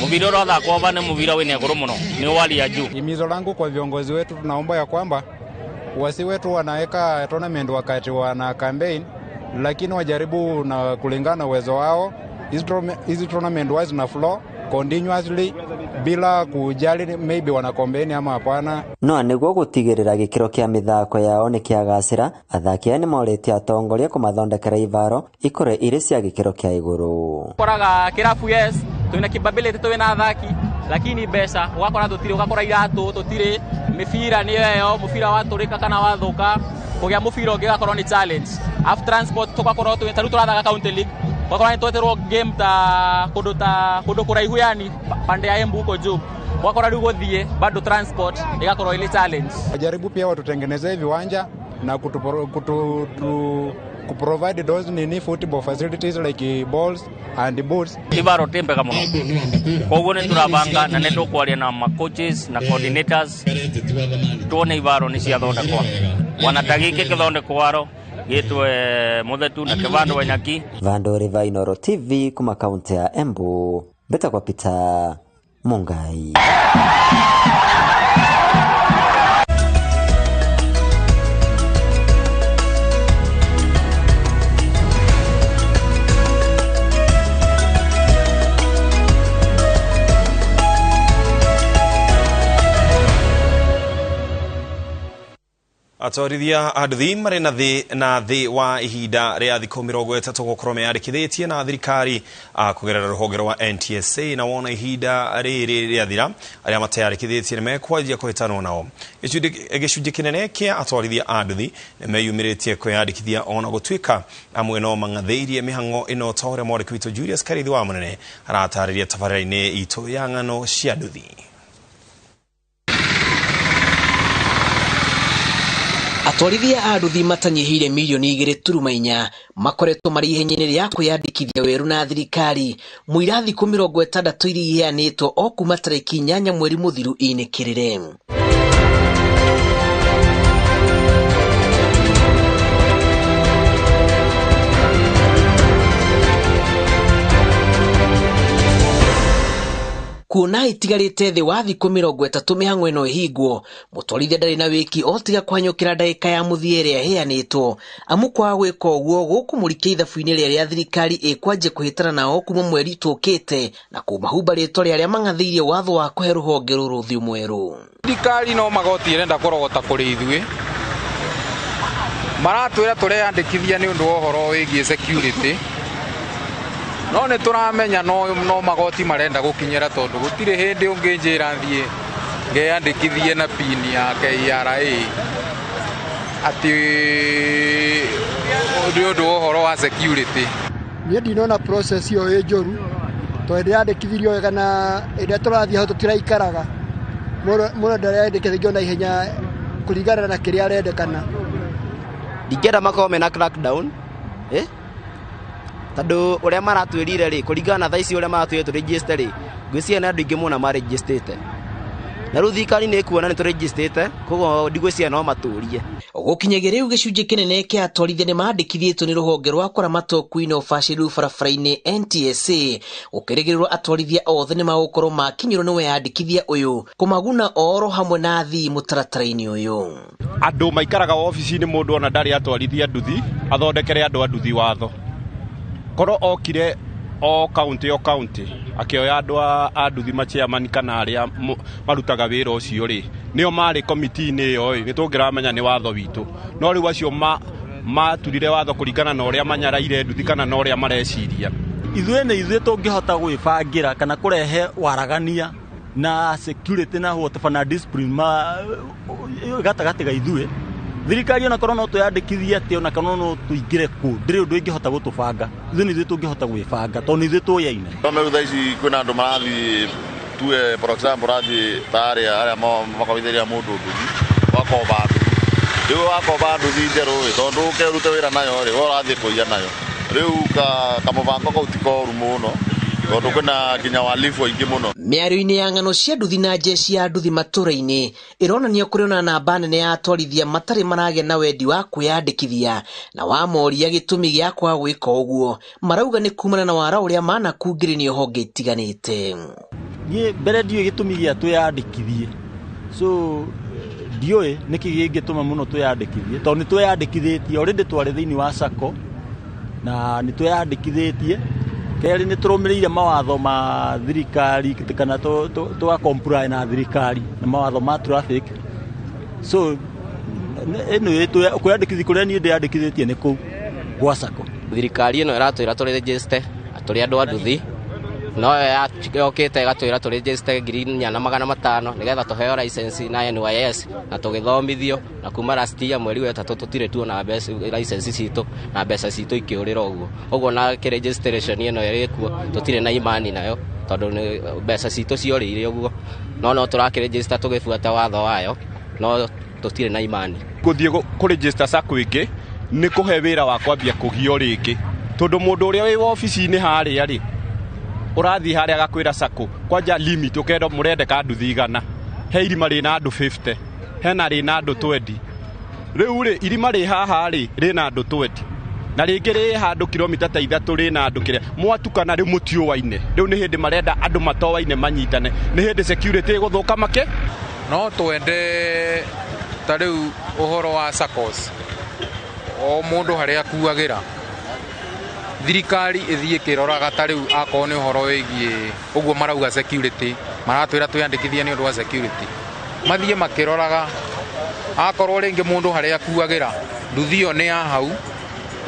Speaker 20: Mũbira ũrathakwo ava nĩ mũbira wĩna igũrũ mũno, nĩ wali ya juu.
Speaker 24: Himizo langu kwa viongozi wetu, tunaomba ya kwamba wasiwe tu wanaweka tournament wakati wana campaign, lakini wajaribu na kulingana na uwezo wao. Hizi tournament wise na flow continuously bila kujali maybe wana campaign ama hapana.
Speaker 1: No nĩguo gũtigĩrĩra gĩkĩro kĩa mĩthako yao nĩ kĩagacĩra, athaki aya nĩmorĩtie atongoria kũmathondekera ivaro ikorwo irĩ cia gĩkĩro kĩa igũrũ.
Speaker 15: Koraga kĩrabu, yes, twĩna capability, twĩna athaki, lakini mbeca ũgakora tũtirĩ, ũgakora iratũ tũtirĩ, mĩbira nĩ ĩyo, mũbira watũrĩka kana wathũka, kũgĩa mũbira ũngĩ ũgakorwo nĩ challenge. Af transport tũgakorwo ta rĩu tũrathaka county league, ũgakora nĩ tweterwo game ta kũndũ kũraihu, yani pande ya Embu huko juu, ũgakora rĩu gũthiĩ bado transport ĩgakorwo ĩrĩ challenge.
Speaker 24: Wajaribu pia watutengenezee viwanja na kuprovide those nini football facilities like balls and boots.
Speaker 20: Ibaro timbega muno, koguo nĩ tũrabanga na nĩ tũkwaria na ma coaches na coordinators tuone ibaro nĩ ciathondekwo wana ta gĩkĩ kĩthondekwo aro gĩtwe Muthetu na kĩbandwo Nyaki.
Speaker 1: Vandori va Inooro TV kuma kaunti ya Embu, mbetagwo Peter Mungai.
Speaker 4: Atwarithia a nduthi marĩ na thĩ na thĩ wa ihinda rĩa thikũ 30 gũkorwo meyandĩkithĩtie na thirikari kũgerera rũhonge rwa NTSA, na wona ihinda rĩrĩ rĩathira arĩa mateyandĩkithĩtie nĩ mekwanjia kũhĩtanwo nao. Gĩcunjĩ kĩnene kĩa atwarithia a nduthi nĩ meyumĩrĩtie kwĩyandĩkithia ona gũtuĩka amwe no mang'athĩirie mĩhang'o ĩno, ta ũrĩa mwandĩki witũ Julius Karithi wa Mũnene aratarĩria tabarĩra-inĩ itũ ya ng'ano cia nduthi.
Speaker 18: Atwarithia a nduthi matanyihĩire mirioni 2.4 makoretwo marĩ ihenya-inĩ rĩa kwĩyandĩkithia werũ na thirikari mũira thikũ 60 iria iheanĩtwo o kuma tarĩki 8 mweri mũthiru inĩkĩrĩre. Kuona itigarĩte thĩ wa thikũ 30 mĩhang'o ĩno ĩhingwo, mũtwarithia ndarĩ na wĩki o tiga kũhanyũkĩra ndagĩka ya mũthia ĩrĩa ĩheanĩtwo, amu kwaga gwĩka ũguo gũkũmũrikia ithabu-inĩ rĩrĩa thirikari ĩkwanjia kũhĩtana nao kuma mweri tũkĩte na kũmahumba rĩtwa rĩa arĩa mang'athĩirie watho wa kũhe rũhonge rũrũ ũthiũ mwerũ.
Speaker 3: Thirikari no magoti ĩrenda kũrogota kũrĩ ithuĩ, maratwĩra tũreyandĩkithia nĩ ũndũ wa ũhoro wĩgiĩ security, no nĩ tũramenya no magoti marenda gũkinyĩra tondũ gũtirĩ hĩndĩ ũngĩnjĩra thiĩ ngeyandĩkithie na pin ya KRA atĩ nĩ ũndũ wa ũhoro wa security.
Speaker 7: Niĩ ndinona process ĩyo ĩ njũru tondũ ndĩrandĩkithirio wega na ĩrĩa tũrathiĩ hau tũtiraikaraga, mũndũ ndareyandĩkithia na ihenya kũringana na kĩrĩa arendekana.
Speaker 12: Ndingĩenda makorwo mena crackdown tondũ ũrĩa maratwĩrire rĩ, kũringana na thaa ici ũrĩa maratwĩrire tũregister rĩ, ngwĩciria nĩ andũ aingĩ mũno marejistĩte, na rĩu thirikari nĩ ĩkuona nĩ tũrejistĩte, koguo ndigwĩciria no matũrie.
Speaker 18: Gũkinyagia rĩu gĩcunjĩ kĩnene kĩa atwarithia nĩ mandĩkithĩtio nĩ rũhonge rwa kũramata ũkuui na ũbacĩrĩru barabara-inĩ NTSA, gũkĩrĩgĩrĩrwo atwarithia othe nĩ magũkorwo makinyĩrwo nĩ weyandĩkithia ũyũ kũmaguna oro hamwe na athii mũtaratara-inĩ ũyũ.
Speaker 13: Andũ maikaraga obici-inĩ mũndũ ona ndarĩ atwarithia nduthi athondekere andũ a nduthi watho. Korwo okire o county o county akĩoya andũ a nduthi machairman kana arĩa marutaga wĩra ũcio rĩ, nĩo marĩ komiti-inĩ ĩyo rĩ, nĩ tũngĩramenya nĩ watho witũ. No rĩu acio maturire watho kũringana na ũrĩa manyaraire nduthi kana na ũrĩa mareciria.
Speaker 25: Ithuĩ nĩ ithuĩ tũngĩhota gwĩbangĩra kana kũrehe waragania na security na whatever na discipline ma gatagatĩ ga ithuĩ. Thirikari ona korwo no twĩyandĩkithie atĩ ona kana no tũingĩre kũ, ndĩrĩ ũndũ ĩngĩhota gũtũbanga. Ithuĩ nĩ ithuĩ tũngĩhota gwĩbanga tondũ nĩ ithuĩ tũyaine.
Speaker 26: No rĩu thaa ici kwĩna andũ marathiĩ tuge for example ũrathiĩ ta arĩa makombithĩria mũndũ nduthi wakomba nduthi, rĩu wakomba nduthi njerũ ĩ, tondũ ũke ũrute wĩra nayo rĩ, we ũrathiĩ kũiya nayo. Rĩu kamũbango kau ti koru mũno tondũ kwĩna nginya walifu aingĩ mũno.
Speaker 18: Mĩario-inĩ ya ng'ano cia nduthi na njeci ya nduthi matũra-inĩ ĩronania kũrĩ ona namba nene ya atwarithia matarĩ maragĩa na wendi wa kwĩyandĩkithia, na wamoria gĩtũmi gĩa kwaga gwĩka ũguo marauga nĩ kumana na wara ũrĩa manakungĩrĩrio honge itiganĩte.
Speaker 25: Niĩ mbere ndiũĩ gĩtũmi gĩa twĩyandĩkithie, so ndiũĩ nĩkĩ gĩngĩtũma mũno twĩyandĩkithie tondũ nĩ twĩyandĩkithĩtie already, twarĩ thĩinĩ wa SACCO na nĩ twĩyandĩkithĩtie. Kerĩ nĩ tũrũmĩrĩire mawatho ma thirikari kana tũga comply na thirikari na mawatho ma traffic, so ĩno kwĩyandĩkithia kũrĩa niĩ ndĩyandĩkithĩtie nĩ kũu gwa SACCO.
Speaker 12: Thirikari ĩno ĩratwĩra tũregister tũrĩ andũ a nduthi, no yokĩte ĩgatwĩra tũregister 4,500 nĩgetha tũheo license na NYS na tũgĩthomithio, na kuma last year mweri wa 3 tũtirĩ tuona mbeca license citũ na mbeca citũ ikĩũrĩra ũguo. Ũguo na registration ĩno ĩrĩkuo tũtirĩ na imani nayo tondũ mbeca citũ ciorĩire ũguo, no tũrakĩregister tũgĩbuata watho wayo, no tũtirĩ na imani.
Speaker 13: Gũthiĩ kũregister SACCO ĩngĩ nĩ kũhe wĩra wa kwambia kũgio rĩngĩ, tondũ mũndũ ũrĩa wĩ wobici-inĩ harĩa rĩ, ũrathiĩ harĩa agakwĩra SACCO kwanja limit ũkenda mũrendeka nduthi 100, he irima rĩna andũ 50, hena rĩna andũ 20. Rĩu rĩ irima rĩ haha rĩ rĩna andũ 20, na rĩngĩ rĩ handũ kilomita ta 3 rĩna andũ kĩrĩa mwatukana rĩu mũtiũaine. Rĩu nĩ hĩndĩ marenda andũ matoaine manyitane, nĩ hĩndĩ security ĩgũthũka make.
Speaker 3: No twende ta rĩu ũhoro wa SACCOs, o mũndũ harĩa akuagĩra thirikari ĩthiĩ ĩkĩroraga ta rĩu akorwo nĩ ũhoro wĩgiĩ ũguo marauga security, maratwĩra twĩyandĩkithie nĩ ũndũ wa security, mathiĩ makĩroraga Akorwo rĩngĩ mũndũ harĩa akuagĩra nduthi ĩyo nĩ ya hau,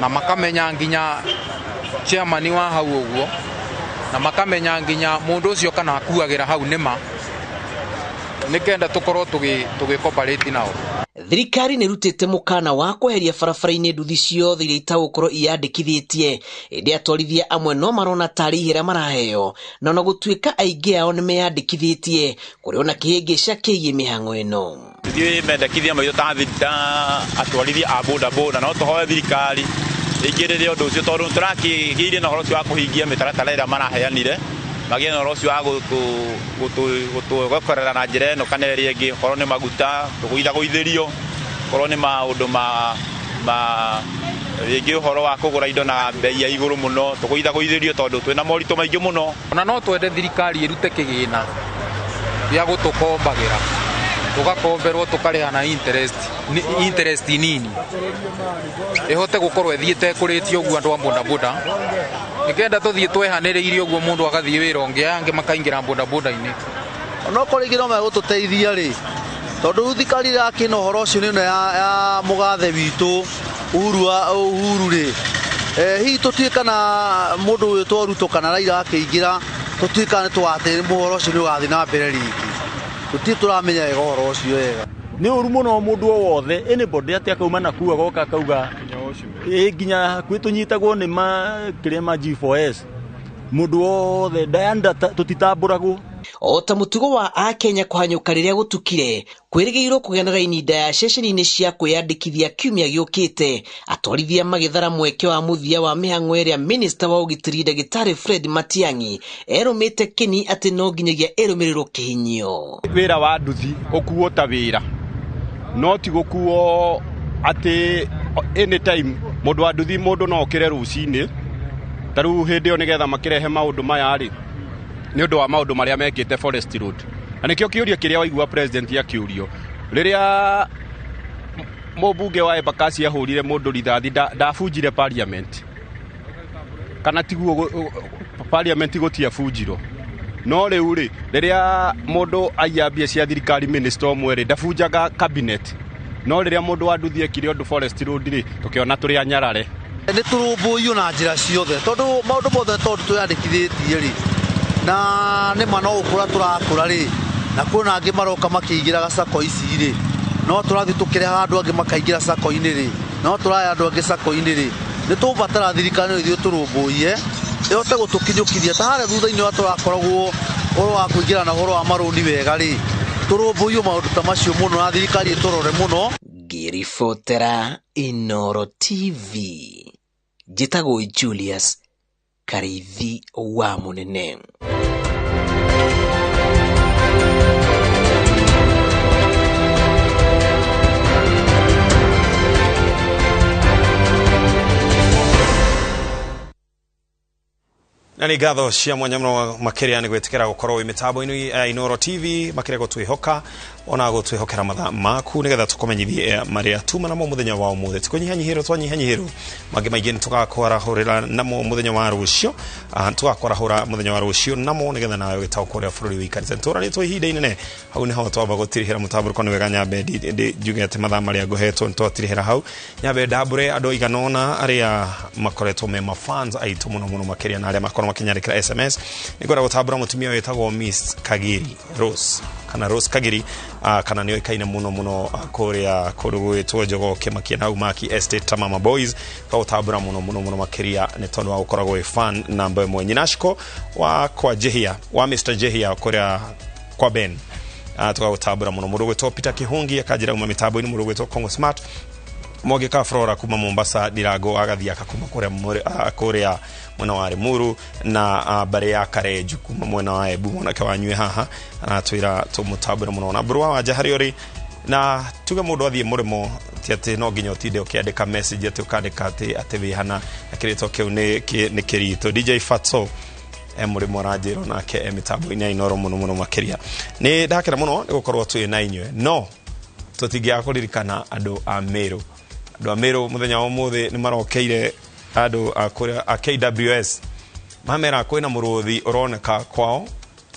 Speaker 3: na makamenya nginya chairman wa hau ũguo, na makamenya nginya mũndũ ũcio kana akuagĩra hau nĩma, nĩkenda tũkorwo tũgĩ nao.
Speaker 18: Thirikari nĩ ĩrutĩte mũkana wa kweheria barabara-inĩ nduthi ciothe iria itagũkorwo iyandĩkithĩtie, ĩndĩ atwarithia amwe no marona tarĩ ihera maraheo, na ona gũtuĩka aingĩ ao nĩ meyandĩkithĩtie, kũrĩ ona kĩhĩngĩca kĩgiĩ mĩhang'o ĩno.
Speaker 5: Ithuĩ mendekithia maitũ ta atwarithia a bodaboda no tũhoe thirikari ĩingĩrĩre ũndũ ũcio, tondũ tũrakĩgĩire na ũhoro ũcio wa kũhingia mĩtaratara ĩrĩa maraheanire, magĩe na ũhoro ũcio wa gũtũgokorera na njĩra ĩno kana ĩrĩa ĩngĩ, okorwo nĩ maguta tũgũithagũithĩrio, okorwo nĩ maũndũ ma rĩngĩ ũhoro wa kũgũra indo na bei ya igũrũ mũno tũgũithagũithĩrio, tondũ twĩna moritũ maingĩ mũno.
Speaker 3: Ona no twende thirikari ĩrute kĩgĩna gĩa gũtũkombagĩra, tũgakomberwo tũkarĩha na interest nini, ĩhote gũkorwo ĩthiĩte ĩkũrĩtie ũguo andũ a bodaboda, nĩkenda tũthiĩ twehanĩrĩirie ũguo mũndũ agathiĩ wĩra ũngĩ, aya angĩ makaingĩra bodaboda-inĩ.
Speaker 6: Onokorwo rĩngĩ no megũtũteithia rĩ, tondũ rĩu thirikari ĩrakĩna ũhoro ũcio nĩ ĩno ya mũgathe witũ Uhuru rĩ, hihi tũtuĩke kana mũndũ wĩtwo Ruto kana Raila akĩingĩra, tũtuĩke nĩ tũgatĩ ũhoro ũcio nĩ ũgathiĩ na mbere rĩngĩ. Tũtirĩ tũramenya wega ũhoro ũcio wega.
Speaker 25: Nĩ ũru mũno mũndũ o wothe anybody atĩ akauma na kuu agoka akauga ĩ nginya hakuhĩ tũnyitagwo nĩ kĩrĩa ma G4S, mũndũ wothe ndayanda tũtitambũragwo.
Speaker 18: O ta mũtugo wa Akenya kũhanyũka rĩrĩa gũtukire, kwĩrĩgĩrĩirwo kũgĩa na raini ndaya ceceni-inĩ cia kwĩyandĩkithia kiumia gĩũkĩte, atwarithia magĩthara mweke wa mũthia wa mĩhang'o ĩrĩa minista wa ũgitĩri ndagĩtarĩ Fred Matiang'i erũmĩte kĩni atĩ no nginyagia ĩrũmĩrĩrwo kĩhinyio.
Speaker 13: Wĩra wa nduthi ũkuo ta wĩra, no ti gũkuo atĩ anytime mũndũ wa nduthi mũndũ no okĩre rũcinĩ ta rĩu hĩndĩ ĩyo nĩgetha makĩrehe maũndũ maya rĩ, nĩ ũndũ wa maũndũ marĩa mekĩte Forest Road. Na nĩkĩo kĩũria kĩrĩa waigua president akĩũrio rĩrĩa mũmbunge wa Embakasi ahũrire mũndũ rithathi, ndabunjire parliament, kana tiguo parliament gũtiabunjirwo. No rĩu rĩ, rĩrĩa mũndũ aiya mbia cia thirikari minister ũmwe rĩ, ndabunjaga cabinet. No rĩrĩa mũndũ wa nduthi ekire ũndũ Forest Road rĩ, tũkĩona tũrĩ anyarare.
Speaker 6: Nĩ tũrũmbũiyo na njĩra ciothe, tondũ maũndũ mothe tondũ twĩyandĩkithĩtie rĩ, na nĩ ma no gũkũra tũrakũra rĩ, na kwĩna angĩ maroka makĩingĩraga sacco ici rĩ, no tũrathiĩ tũkĩrehaga andũ angĩ makaingĩra sacco-inĩ rĩ, no tũraya andũ angĩ sacco-inĩ rĩ, nĩ tũbatara thirikari no ithuĩ tũrũmbũiye ĩhote gũtũkinyũkithia ta harĩa thutha-inĩ wa tũrakoragwo ũhoro wa kũingĩra na ũhoro wa marũni wega rĩ, tũrũmbũiyo maũndũ ta macio mũno na thirikari ĩtũrore mũno.
Speaker 18: Ngĩribotera Inooro TV, njĩtagwo Julius Karithi wa Mũnene.
Speaker 4: Na nĩ ngatho cia mwanya mũno makĩria nĩ gwĩtĩkĩra gũkorwo wĩ mĩtambo-inĩ ya Inooro TV, makĩria gũtwĩhoka ona gũtwĩhokera mathaa maku nĩgetha tũkũmenyithie marĩa tuma namo mũthenya wa ũmũthĩ. Tikũnyihanyihĩrwo twanyihanyihĩrwo, mangĩ maingĩ nĩtũgakwarahũrĩra namo mũthenya wa rũciũ, tũgakwarahũra mũthenya wa rũciũ namo nĩgetha nawe ũgĩtaũkwo ũrĩa bũrũri ũikarĩte. Tũranĩtwo ihinda inene hau nĩho twamba gũtirihĩra mũtambũrũko, nĩ wega nyambe njuge atĩ mathaa marĩa ngũhetwo nĩtwatirihĩra hau. Nyambe ndambũre andũ aigana ũna arĩa makoretwo me mafans aitũ mũno mũno makĩria na arĩa makorwo makinyandĩkĩra SMS. Nĩngwenda gũtambũra mũtumia wĩtagwo Miss Kagiri Rose, kana Rose Kagiri, kana nĩ oĩkaine mũno mũno kũrĩa kũndũ gwĩtwo Jogoo Kĩmakia na hau Maki Estate ta Mama Boys, tũgũtambũra mũno mũno mũno makĩria nĩ tondũ wa gũkoragwo wĩ fan namba ĩmwe. Nyinashko wa kwa Jehia, wa Mr Jehia kũrĩa kwa Ben, tũgagũtambũra mũno. Mũndũ gwĩtwo Peter Kihungi akanjĩra uma mĩtambo-inĩ, mũndũ gwĩtwo Congo Smart Mwangi ka Flora kuma Mombasa, Ndirango agathiaka kuma kũrĩa mwena wa Limuru, na mbare ya Karenju kuma mwena wa Embu, mwanake wanyue haha aratwĩra tũmũtambũre mũno. Na Mbũrũ wa Wanja harĩa ũrĩ, na tuge mũndũ athiĩ mũrĩmo ti atĩ no nginya ũtinde ũkĩandĩka message atĩ ũkandĩka atĩ wĩ hana, na kĩrĩtwa kĩu nĩ kĩritũ. DJ Fatso mũrĩmo aranjĩrwo nake mĩtambo-inĩ ya Inooro mũno mũno makĩria. Nĩ ndakena mũno nĩ gũkorwo twĩ na inyuĩ, no tũtingĩaga kũririkana andũ a Meru. Andũ a Meru mũthenya wa ũmũthĩ nĩ marokeire andũ a kũrĩa a KWS, mamera kwĩna mũrũthi ũroneka kwao,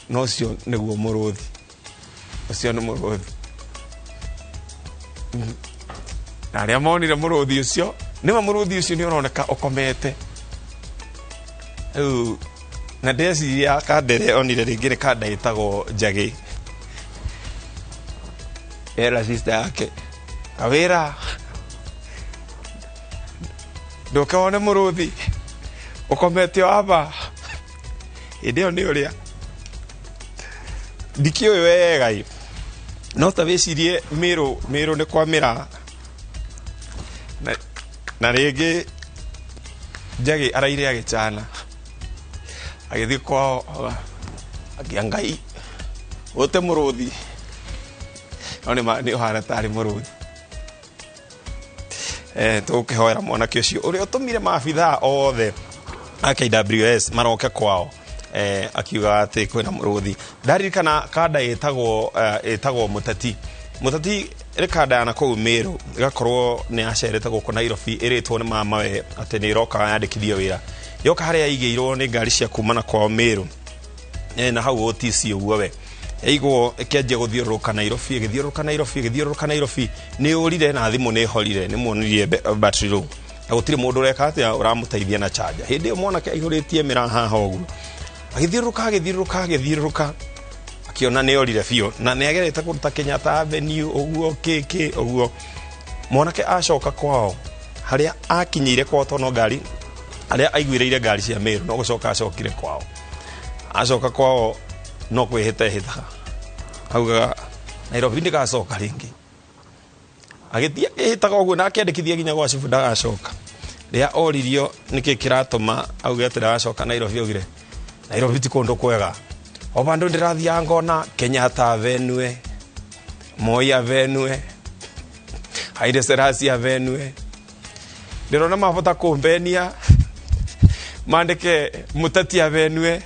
Speaker 4: na ũcio nĩguo mũrũthi, ũcio nĩ mũrũthi. Na arĩa monire mũrũthi ũcio, nĩma mũrũthi ũcio nĩ ũroneka ũkomete. Rĩu na ndeciria kanda ĩrĩa onire rĩngĩ nĩ kanda ĩtagwo Njagĩ. Era sister yake, kawĩra ndũke wone mũrũthi ũkomete o aba. Hĩndĩ ĩyo nĩ ũrĩa ndikĩũĩ wega ĩ, no ta wĩcirie Mĩrũ, Mĩrũ nĩ kwa mĩraa na rĩngĩ Njagĩ araire agĩcana agĩthiĩ kwao akĩa Ngai ũte mũrũthi, no nĩ ũhana tarĩ mũrũthi. Tũgũkĩhoera mwanake ũcio ũrĩa ũtũmire maabithaa othe a KWS maroke kwao, akiuga atĩ kwĩna mũrũthi. Ndaririkana kanda ĩtagwo Mũteti. Mũteti nĩ kanda ya nakũu Mĩrũ, ĩgakorwo nĩ yacerete gũkũ Nairobi ĩrĩtwo nĩ mamawe atĩ nĩ ĩroka yandĩkithio wĩra. Yoka harĩa yaigĩirwo nĩ ngari cia kuma na kwao Mĩrũ, na hau OTC ũguo we yaigwo ĩkĩanjia gũthiũrũrũka Nairobi, ĩgĩthiũrũrũka Nairobi, ĩgĩthiũrũrũka Nairobi, nĩ yũrire na thimũ nĩ ĩhorire, nĩ muonirie battery low na gũtirĩ mũndũ ũreka atĩa ũramũteithia na charger. Hĩndĩ ĩyo mwanake aihũrĩtie mĩraa haha ũguo, agĩthiũrũrũka agĩthiũrũrũka agĩthiũrũrũka, akĩona nĩ orire biũ na nĩ agerete kũndũ ta Kenyatta Avenue ũguo kĩkĩ ũguo. Mwanake acoka kwao harĩa akinyĩire kwao, tondũ no ngari harĩa aiguĩrĩire ngari cia Mĩrũ, no gũcoka acokire kwao. Acoka kwao no kwĩhĩta ehĩtaga, augaga Nairobi ndĩgacoka rĩngĩ. Agĩthiĩ akĩhĩtaga ũguo na akĩandĩkithia nginya gwa cibũ ndagacoka. Rĩrĩa oririo nĩkĩ kĩratũma auge atĩ ndagacoka Nairobi, augire Nairobi ti kũndũ kwega, o bandũ ndĩrathiaga ngona Kenyatta Avenue, Moi Avenue, Haile Selassie Avenue, ndĩrona mabota kũmbenia mandĩke Mũteti Avenue.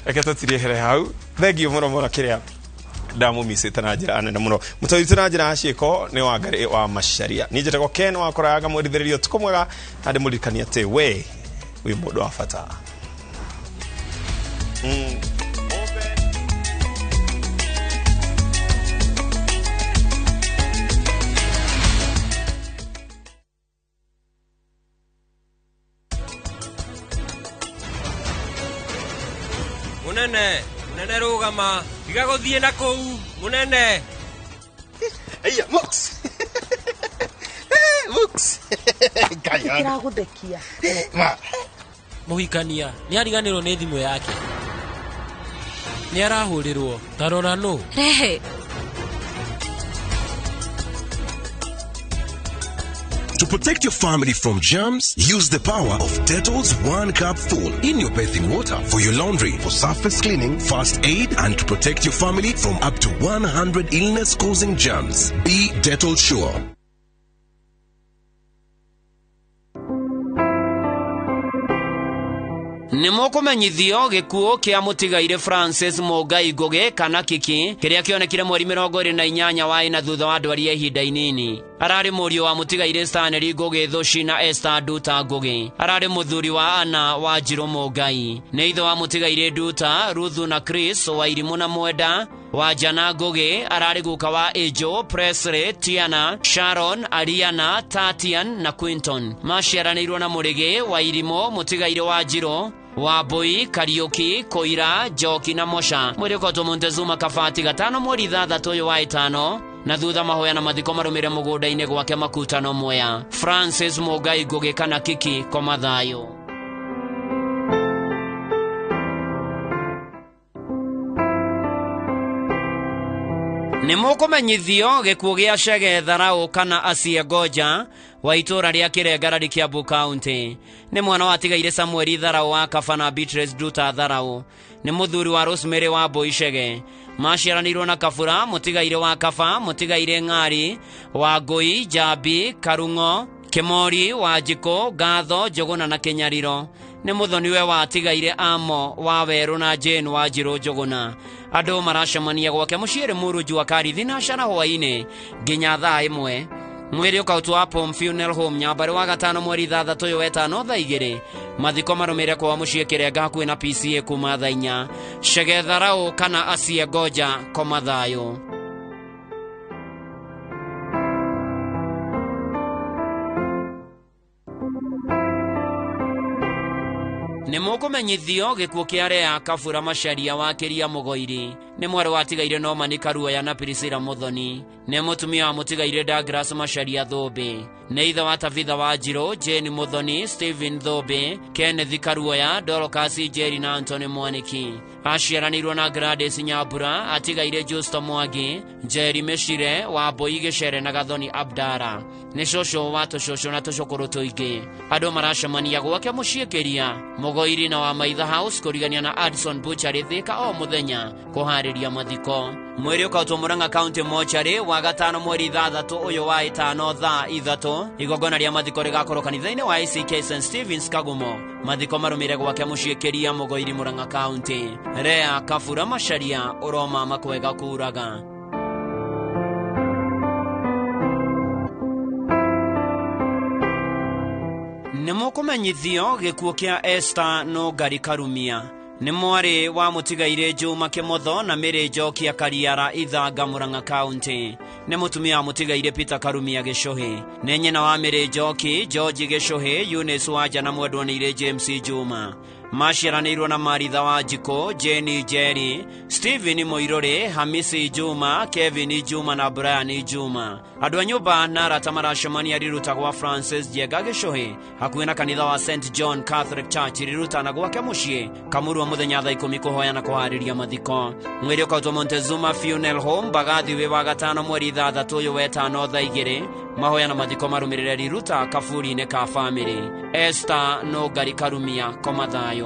Speaker 4: Reke tũtirĩhere hau. Thengiũ mũno mũno kĩrĩa ndamũmicĩte na njĩra nene mũno. Mũtoi witũ na njĩra ya ciĩko nĩ Wangarĩ wa Macharia. Niĩ njĩtagwo Ken wa Kũraya, ngamwendithĩrĩria ũtukũ mwega na ndĩmũririkanie atĩ we wĩ mũndũ wa bata.
Speaker 10: Munene, munene rũgama, tiga gũthiĩ na kũu, munene.
Speaker 11: Eya, Mox. Mox.
Speaker 21: Kĩragũthekia.
Speaker 11: Ma.
Speaker 10: Mũhikania nĩ ariganĩrwo nĩ thimũ yake. Nĩ arahũrĩrwo, ta rora nũ.
Speaker 14: Rehe.
Speaker 9: To protect your family from germs, use the power of Dettol's 1 cup full in your bathing water for your laundry, for surface cleaning, first aid, and to protect your family from up to 100 illness-causing germs. Be Dettol sure.
Speaker 16: Nĩ mũkũmenyithio gĩkuũ kĩa mũtigaire Francis Mũngai Ngũgĩ kana Kiki kĩrĩa kĩonekire mweri 28 wa ĩna thutha wa ndwari ya ihinda inini. Ararĩ mũriũ wa mũtigaire Stanley Ngũgĩ Thũci na Esther Nduta Ngũgĩ. Ararĩ mũthuri wa Anna wa Njirũ Mũngai. Nĩ ithe wa mũtigaire Nduta, Ruthu na Chris wa Irimũ na Mwenda wa Jana Ngũgĩ. Ararĩ guka wa Angel, Presley, Tiana, Sharon, Ariana, Tatian na Quinton. Maciaranĩirwo na Mũrĩgĩ wa Irimũ, mũtigaire wa Njirũ, Wambui, Kariuki, Koira, Njoki na Mosha. Mwĩrĩ ũkotwo Montezuma Kabati 5 mweri 6 ũyũ wa 5 na thutha mahoya na mathiko marũmĩre mũgũnda-inĩ gwake Makutano Mwea. Francis Mũngai Ngũgĩ kana Kiki, koma thayũ. Nĩ mũkũmenyithio gĩkuũ gĩa Chege Tharau kana Asie Ngoja wa itũũra rĩa Kĩrengarari Kiambu County. Nĩ mwana watigaire Samuel Tharau wa Kaba na Beatrice Nduta Tharau. Nĩ mũthuri wa Rosemary wa Mbui Chege. Maciaranĩirwo na Kabura, mũtigaire wa Kaba, mũtigaire Ng'ari, wa Ngũi, Njambi, Karung'o, Kĩmori, Wanjikũ, Ngatho, Njũgũna na Kĩnyariro. Nĩ mũthoniwe watigaire Amo wa Werũ na Jane wa Njirũ Njũgũna. Andũ maracemania gwake mũciĩ Rĩmuru Jua Kali thinacara hwaĩ-inĩ nginya thaa 1. Mwĩrĩ ũkautwo wa Palm Funeral Home Nyambarĩ wa 5 mweri 6 ũyũ wa 5 thaa 2. Mathiko marũmĩrĩre kwao mũciĩ Kĩrenga hakuhĩ na PCA kuma thaa 4. Chege Tharau kana Asie Ngoja, koma thayũ. Nĩmũkũmenyithio gĩkuũ kĩa Rea Kabura Macharia wa Kĩria Mũgoiri. Nĩ mwarĩ wa tigaire Norman Karuoya na Priscilla Muthoni. Nĩ mũtumia wa mũtigaire Douglas Macharia Thũmbĩ. Nĩ ithe wa Tabitha Wanjirũ, Jane Muthoni, Stephen Thũmbĩ, Kenneth Karuoya, Dorcas Njeri na Anthony Mwaniki. Aciaranĩirwo na Gladys Nyambura, atigaire Justo Mwangi, Njeri Mĩcire, Wambui Gĩcere na Gathoni Abdara. Nĩ cũcũ wa tũcũcũ na tũcũkũrũ tũingĩ. Andũ maracemania gwake mũciĩ Kĩria, Mũgoiri na wa Maitha House kũrigania na Addison Butchery Thika o mũthenya kũharĩria mathiko. Mwĩrĩ ũkautwo Murang'a County Mortuary wa gatano mweri 6 ũyũ wa 5 thaa 3. Igongona rĩa mathiko rĩgakorwo kanitha-inĩ wa ACK St Stevens Kagumo. Mathiko marũmĩrĩre gwake mũciĩ Kĩria, Mũgoiri, Murang'a County. Rea Kabura Macharia ũroma makwega kuraga. Nĩmũkũmenyithio gĩkuũ kĩa Esther Nũngari Karumia. Nĩ mwarĩ wa mũtigaire Juma Kĩmotho na Mary Njokia Kariara Ithanga Murang'a County. Nĩ mũtumia wa mũtigaire Peter Karumia Gĩcũhĩ. Nĩ nyina wa Mary Njoki, George Gĩcũhĩ, Eunice Wanja na mwendwa nĩire James Juma. Maciaranĩirwo na Maritha Wanjikũ, Jane Njeri, Stephen Mũirũrĩ, Hamisi Juma, Kevin Juma na Brian Juma. Andũ a nyũmba na arata maracemania riruta gwa Francis Njenga Gĩcũhĩ hakuhĩ na kanitha wa St John Catholic Church riruta na gwake mũciĩ Kamurua mũthenya thaa 10 kũhoya na kũharĩria mathiko. Mwĩrĩ ũkautwo Montezuma Funeral Home Mbagathi wĩ wa gatano mweri 6 ũyũ wetano thaa 2. Mahoya na mathiko marũmĩrĩre riruta kaburi-inĩ ka famĩlĩ. Esther Nũngari Karumia, koma thayũ.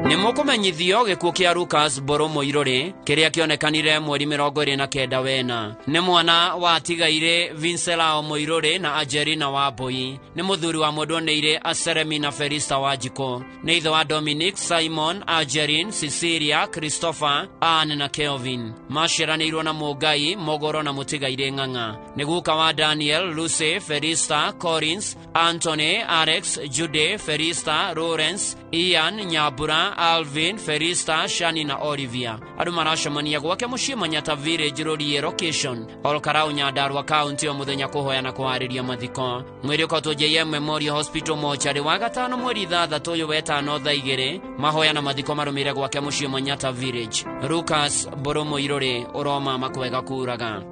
Speaker 16: Nĩmũkũmenyithio gĩkuũ kĩa Lucas Mbũrũ Mũirũrĩ kĩrĩa kĩonekanire mweri 29 wena. Nĩ mwana wa tigaire Vincelao Mũirũrĩ na Angelina Wambui. Nĩ mũthuri wa mwendwa nĩire Aseremi na Felista Wanjikũ. Nĩ ithe wa Dominic, Simon, Angeline, Cecilia, Christopher, Ann na Kelvin. Maciaranĩirwo na Mũngai, Mogoro na mũtigaire Ng'ang'a. Nĩ guka wa Daniel, Lucy, Felista, Collins, Anthony, Alex, Jude, Felista, Lawrence, Ian, Nyambura, Alvin, Felista, Shani na Olivia. Andũ maracemania gwake mũciĩ Manyata Village Rũriĩ location Olkarau Nyandarua County o mũthenya kũhoya na kũharĩria mathiko. Mwĩrĩ ũkautwo JM Memorial Hospital Mortuary wa gatano mweri 6 ũyũ wetano thaa 2. Mahoya na mathiko marũmĩrĩre gwake mũciĩ Manyata Village. Lucas Mbũrũ Mũirũrĩ ũroma makwega kuraga.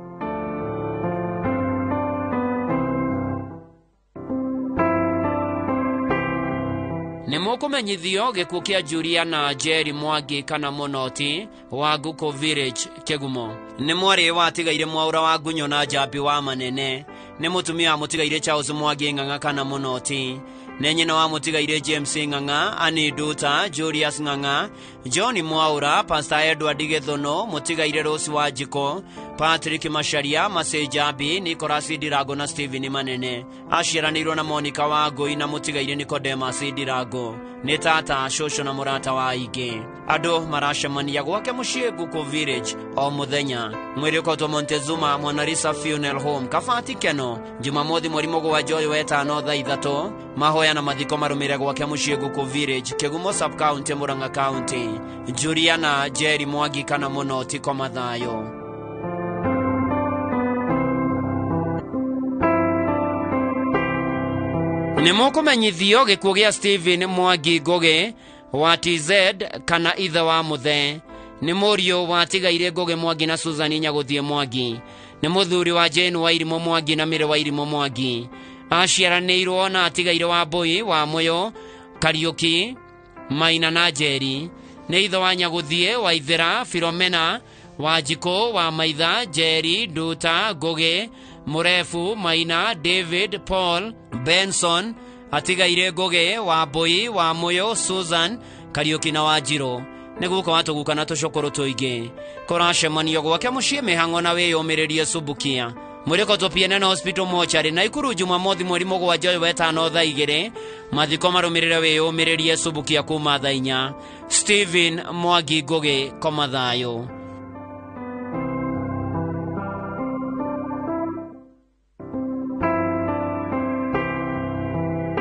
Speaker 16: Nĩmũkũmenyithio gĩkuũ kĩa Juliana Njeri Mwangi kana Mũnoti wa Nguku Village Kĩgumo. Nĩ mwarĩ wa tigaire Mwaũra wa Ngunyo na Njambi wa Manene. Nĩ mũtumia wa mũtigaire Charles Mwangi Ng'ang'a kana Mũnoti. Nĩ nyina wa mũtigaire James Ng'ang'a, Annie Duta, Julius Ng'ang'a, John Mwaũra, Pastor Edward Gĩthũnũ, mũtigaire Rose Wanjikũ, Patrick Macharia, Masĩ Njambi, Nicholas Ndirango na Stephen Manene. Aciaranĩirwo na Monica Wangũi na mũtigaire Nicodemus Ndirango. Nĩ tata, cũcũ na mũrata wa aingĩ. Andũ maracemania gwake mũciĩ Nguku Village o mũthenya. Mwĩrĩ ũkautwo Montezuma Mwanarisa Funeral Home Kabati Keno Jumamothi mweri 7 ũyũ wetano thaa 3. Mahoya na mathiko marũmĩrĩre gwake mũciĩ Nguku Village Kĩgumo Sub County Murang'a County. Juliana Njeri Mwangi kana Mũnoti koma thayũ. Nĩmũkũmenyithio gĩkuũ gĩa Stephen Mwangi Ngũgĩ wa TZ kana ithe wa Mũthee. Nĩ mũriũ wa tigaire Ngũgĩ Mwangi na Susan Nyagũthiĩ Mwangi. Nĩ mũthuri wa Jane Wairimũ Mwangi na Mary Wairimũ Mwangi. Aciaranĩirwo na atigaire Wambui wa Mũyũ, Kariũki, Maina na Njeri. Nĩ ithe wa Nyagũthiĩ, Waithĩra, Philomena, Wanjikũ, wa Maitha, Njeri, Nduta, Ngũgĩ, Mũrebu, Maina, David, Paul, Benson, atigaire Ngũgĩ, Wambui, wa Mũyũ, Susan, Kariũki na Wanjirũ. Nĩ guka wa tũguka na tũcũkũrũ tũingĩ. Kũracemanio gwake mũciĩ mĩhang'o na wĩyũmĩrĩrie Subukia. Mwĩrĩ ũkautwo PNN Hospital Mortuary Naikuru Jumamothi mweri 7 ũyũ wetano thaa 2. Mathiko marũmĩrĩre wĩyũmĩrĩrie Subukia kuma thaa 4. Stephen Mwangi Ngũgĩ koma thayũ.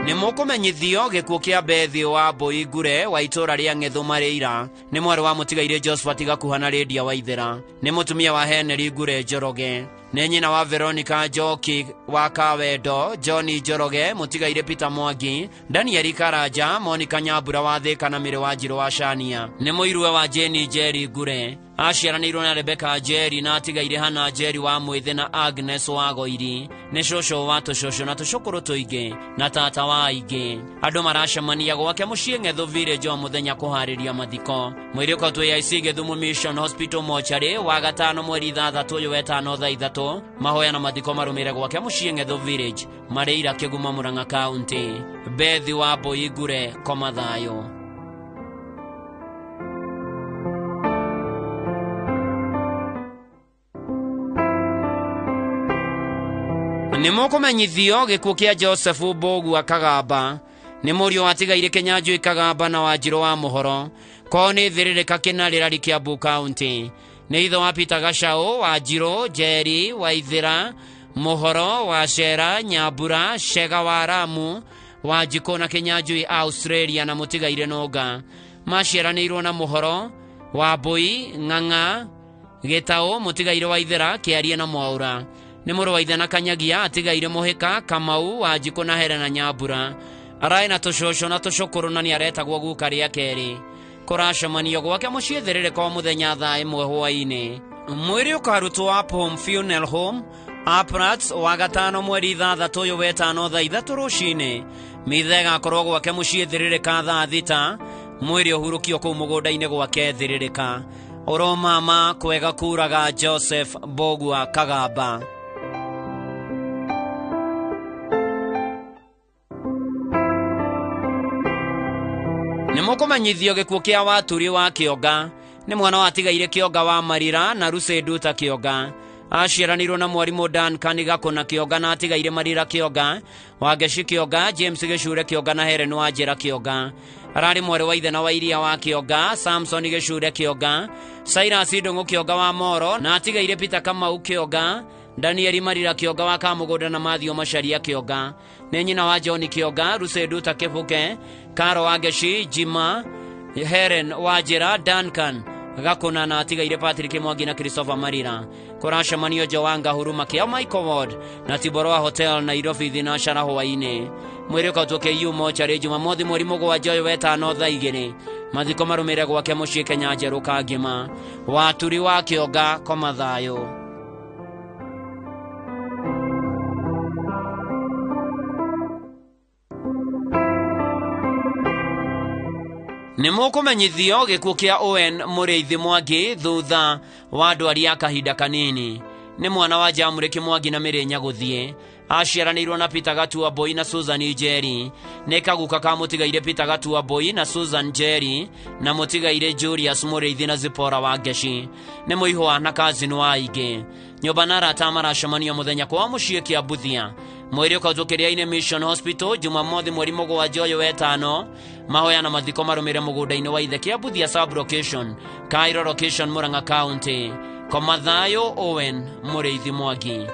Speaker 16: Nĩmũkũmenyithio gĩkuũ kĩa Bethi wa Mbui Ngure wa itũũra rĩa Ng'ethũ Marĩira. Nĩ mwarĩ wa mũtigaire Josephat Gakuha na Lydia Waithera. Nĩ mũtumia wa Henry Ngure Njoroge. Nĩ nyina wa Veronica Njoki wa Kawendo, John Njoroge, mũtigaire Peter Mwangi, Daniel Karanja, Monica Nyambura wa Thika na Mĩrĩ wa Njirũ wa Shania. Nĩ mũiruwe wa Jane Njeri Ngure. Aciaranĩirwo na Rebecca Njeri na atigaire Hannah Njeri wa Mwĩthĩ na Agnes wa Goiri. Nĩ cũcũ wa tũcũcũ na tũcũkũrũ tũingĩ na tata wa aingĩ. Andũ maracemania gwake mũciĩ Ng'ethu Village o mũthenya kũharĩria mathiko. Mwĩrĩ ũkotwo AIC Gĩthumo Mission Hospital Mortuary wa gatano mweri 6 ũyũ wetano thaa 3. Mahoya na mathiko marũmĩrĩre gwake mũciĩ Ng'ethu Village Mareira Kĩgumo Murang'a County. Bethi wa Mbũi Ngure, koma thayũ. Nĩ mũkũmenyithio gĩkuũ kĩa Joseph Mbũgua Kagamba. Nĩ mũriũ watigaire Kĩnyanjui Kagamba na Wanjirũ wa Mũhoro. Kwao nĩ Thĩrĩrĩka Kĩnarĩrari Kiambu County. Nĩ ithe wa Peter Gacau, Wanjirũ, Njeri, Waithĩra, Mũhoro, Wacera, Nyambura, Cega wa Ramu, Wanjikũ na Kĩnyanjui Australia na mũtigaire Nũnga. Maciaranĩirwo na Mũhoro, Wambũi, Ng'ang'a, Gĩtaũ, mũtigaire Waithĩra, Kĩarie na Mwaũra. Nĩ mũrũ wa ithe na Kanyagia, atigaire Mũhĩka, Kamau, Wanjikũ na Helena Nyambura. Araĩ na tũcũcũ na tũcũkũrũ na nĩaretagwo guka rĩa kerĩ. Kũracemanio gwake mũciĩ Thĩrĩrĩka o mũthenya thaa 1 hwaĩ-inĩ. Mwĩrĩ ũkarutwo Up Home Funeral Home Aprats wa gatano mweri 6 ũyũ wetano thaa 3 rũcinĩ. Mitha ĩgakorwo gwake mũciĩ Thĩrĩrĩka thaa 6. Mwĩrĩ ũhurũkio kũu mũgũnda-inĩ gwake Thĩrĩrĩka. Ũromama kwega kuraga Joseph Mbũgua Kagamba. Nĩ mũkũmenyithio gĩkuũ kĩa Waturi wa Kĩonga. Nĩ mwana watigaire Kĩonga wa Marira na Lucy Nduta Kĩonga. Aciaranĩirwo na mwarimũ Duncan Gakũna Kĩonga na atigaire Marira Kĩonga, Wangeci Kĩonga, James Gĩcure Kĩonga na Helen Wanjĩra Kĩonga. Ararĩ mwarĩ wa ithe na wa iria wa Kĩonga, Samson Gĩcure Kĩonga, Cyrus Ndũng'ũ Kĩonga wa Moro na atigaire Peter Kamau Kĩonga, Daniel Marira Kĩonga wa Kamũgũnda na Mathew Macharia Kĩonga. Nĩ nyina wa John Kĩonga, Lucy Nduta Kĩbũke, Caro Wangeci, Jima, Helen Wanjĩra, Duncan Gakũna na atigaire Patrick Mwangi na Christopher Marira. Kũracemanio Joanga Huruma kĩa Michael Ward na Tiboroa Hotel Nairobi thinashara hwaĩ-inĩ. Mwĩrĩ ũkautwo KU Mortuary Jumamothi mweri 7 ũyũ wetano thaa 2. Mathiko marũmĩrĩre gwake mũciĩ Kenya Njerũ Kangĩma. Waturi wa Kĩonga, koma thayũ. Nĩ mũkũmenyithio gĩkuũ kĩa Owen Mũrĩithi Mwangi thutha wa ndwari ya kahinda kanini. Nĩ mwana wa Jamũrĩki Mwangi na Mĩrĩ Nyagũthiĩ. Aciaranĩirwo na Peter Gatua Mbũi na Susan Njeri. Nĩ kaguka ka mũtigaire Peter Gatua Mbũi na Susan Njeri na mũtigaire Julius Mũrĩithi na Zipporah Wangeci. Nĩ mũihwa na cousin wa aingĩ. Nyũmba na arata maracemanio mũthenya kwa mũciĩ Kĩambuthia. Mwĩrĩ ũkautwo Kĩrĩa-inĩ Mission Hospital Jumamothi mweri 7 ũyũ wetano. Mahoya na mathiko marũmĩrĩre mũgũnda-inĩ wa ithe Kĩambuthia sub location, Cairo location, Murang'a County. Koma thayũ Owen Mũrĩithi Mwangi.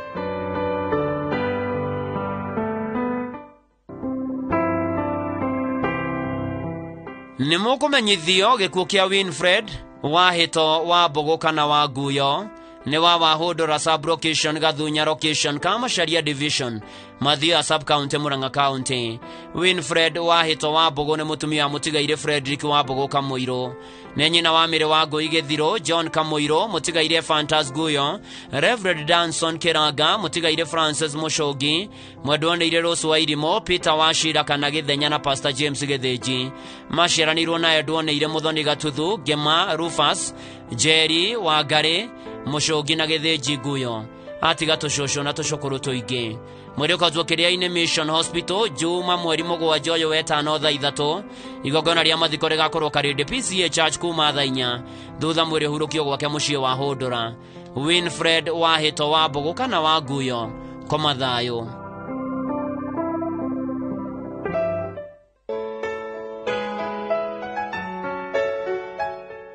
Speaker 16: Nĩ mũkũmenyithio gĩkuũ kĩa Winfred Wahĩto wa Mbũgũ kana wa Nguyo. Nĩ wa Wahũndũra sub location, Gathunya location, Kamacharia division, Mathia sub county, Murang'a County. Winfred Wahĩto wa Mbũgũ nĩ mũtumia wa mũtigaire Frederick wa Mbũgũ Kamũirũ. Nĩ nyina wa Mĩrĩ wa Ngũi Gĩthirũ, John Kamũirũ, mũtigaire Fantas Guyo, Reverend Danson Kĩranga, mũtigaire Francis Mũcũngi, mwendwanĩire Rose wa Irimũ, Peter Wachira kana Gĩthenya na Pastor James Gĩthĩnji. Maciaranĩirwo na endwanĩire Mũthoni Gatuthu, Ngema Rufus, Njeri Wangarĩ, Mũcũngi na Gĩthĩnji Nguyo. Atiga tũcũcũ na tũcũkũrũ tũingĩ. Mwĩrĩ ũkautwo Kĩrĩa-inĩ Mission Hospital Juma mweri 7 ũyũ wetano thaa 3. Igongona rĩa mathiko rĩgakorwo Karĩndĩ PCA Church kuma thaa 4. Thutha mwĩrĩ ũhurũkio gwake mũciĩ wa Hũndũra. Winfred Wahĩto wa Mbũgũ kana wa Nguyo, koma thayũ.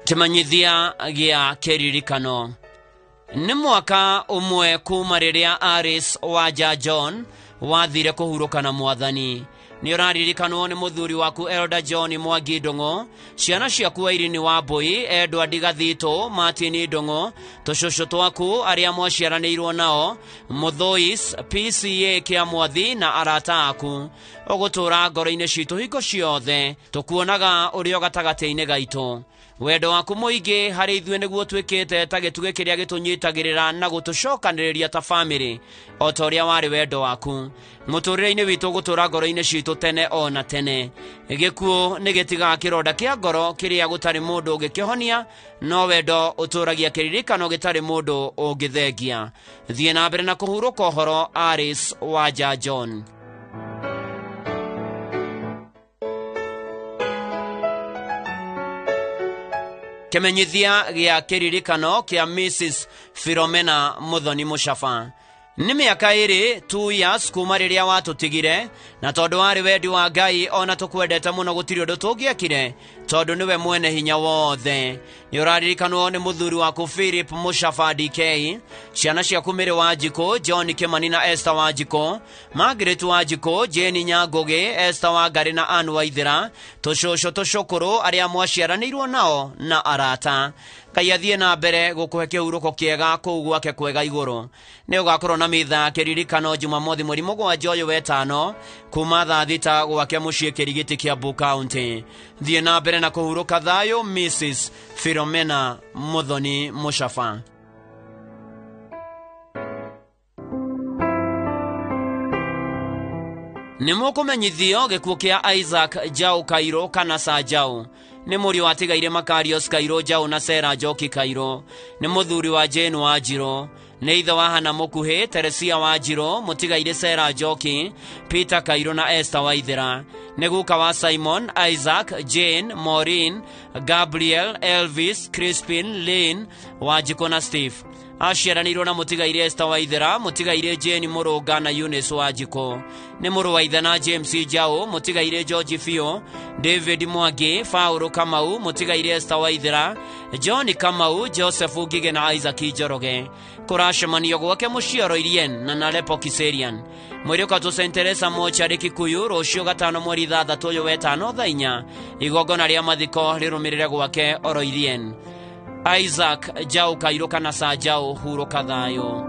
Speaker 16: Kĩmenyithia gĩa kĩririkano. Nĩ mwaka ũmwe kuma rĩrĩa Aris Wanja John Wathire kũhurũka na mwathani. Nĩ ũraririkanwo nĩ mũthuri waku Elder John Mwangi Ndung'u, ciana ciaku Irene Wambui, Edward Gathito, Martin Ndung'u, tũcũcũ twaku arĩa mwaciaranĩirwo nao, Mũthũis, PCA kĩa Mwathi na arata aku. Ũgũtũũra ngoro-inĩ citũ hingo ciothe, tũkuonaga ũrĩ o gatagatĩ-inĩ gaitũ. Wendo waku mũingĩ harĩ ithuĩ nĩguo twĩkĩte ta gĩtugĩ kĩrĩa gĩtũnyitagĩrĩra na gũtũcokanĩrĩria ta bamĩrĩ, o ta ũrĩa warĩ wendo waku. Mũtũũrĩre-inĩ witũ gũtũũra ngoro-inĩ citũ tene o na tene. Gĩkuũ nĩ gĩtigaga kĩronda kĩa ngoro kĩrĩa gũtarĩ mũndũ ũngĩkĩhonia, no wendo ũtũũragia kĩririkano gĩtarĩ mũndũ ũngĩthengia. Thiĩ na mbere na kũhurũka ũhoro, Aris Wanja John. Kĩmenyithia gĩa kĩririkano kĩa Mrs. Philomena Muthoni Muchaba. Nĩ mĩaka ĩrĩ 2 years kuma rĩrĩa watũtigire, na tondũ warĩ wendi wa Ngai ona tũkwendete mũno gũtirĩ ũndũ tũngĩekire, tondũ nĩwe mwene hinya wothe. Nĩ ũraririkanwo nĩ mũthuri waku Philip Muchaba DK, ciana ciaku Mary Wanjikũ, John Kimani na Esther Wanjikũ, Margaret Wanjikũ, Jane Nyangũgĩ, Esther Wangari na Ann Waithera, tũcũcũ tũcũkũrũ arĩa mwaciaranĩirwo nao na arata. Ngai athiĩ na mbere gũkũhe kĩhurũko kĩega kũu gwake kwega igũrũ. Nĩ ũgakorwo na mitha kĩririkano Jumamothi mweri 7 ũyũ wetano kuma thaa 6 gwake mũciĩ Kĩrigiti Kiambu County. Thiĩ na mbere na kũhurũka thayũ, Mrs. Philomena Muthoni Muchaba. Nĩ mũkũmenyithio gĩkuũ kĩa Isaac Jau Kairũ kana Sajau. Nĩ mũriũ watigaire Makarios Kairũ Jau na Sarah Njoki Kairũ. Nĩ mũthuri wa Jane Wanjirũ. Nĩ ithe wa Hana Mũkuhĩ, Teresia Wanjirũ, mũtigaire Sarah Njoki, Peter Kairũ na Esther Waithera. Nĩ guka wa Simon, Isaac, Jane, Maureen, Gabriel, Elvis, Crispin, Lane, Wanjikũ na Steve. Aciaranĩirwo na mũtigaire Esther Waithera, mũtigaire Jane Mũrũnga na Eunice Wanjikũ. Nĩ mũrũ wa ithe na James Jau, mũtigaire George Fio, David Mwangi, Paul Kamau, mũtigaire Esther Waithera, John Kamau, Joseph Ngige na Isaac Njoroge. Kũracemanio gwake mũciĩ Oroirien na Nalepo Kiserian. Mwĩrĩ ũkatwo St. Teresa Mochari Kikuyu rũciũ gatano mweri 6 ũyũ wetano thaa 4. Igongona rĩa mathiko rĩrũmĩrĩre gwake Oroirien. Isaac Jau Kairũ kana Sajau, hurũka thayũ.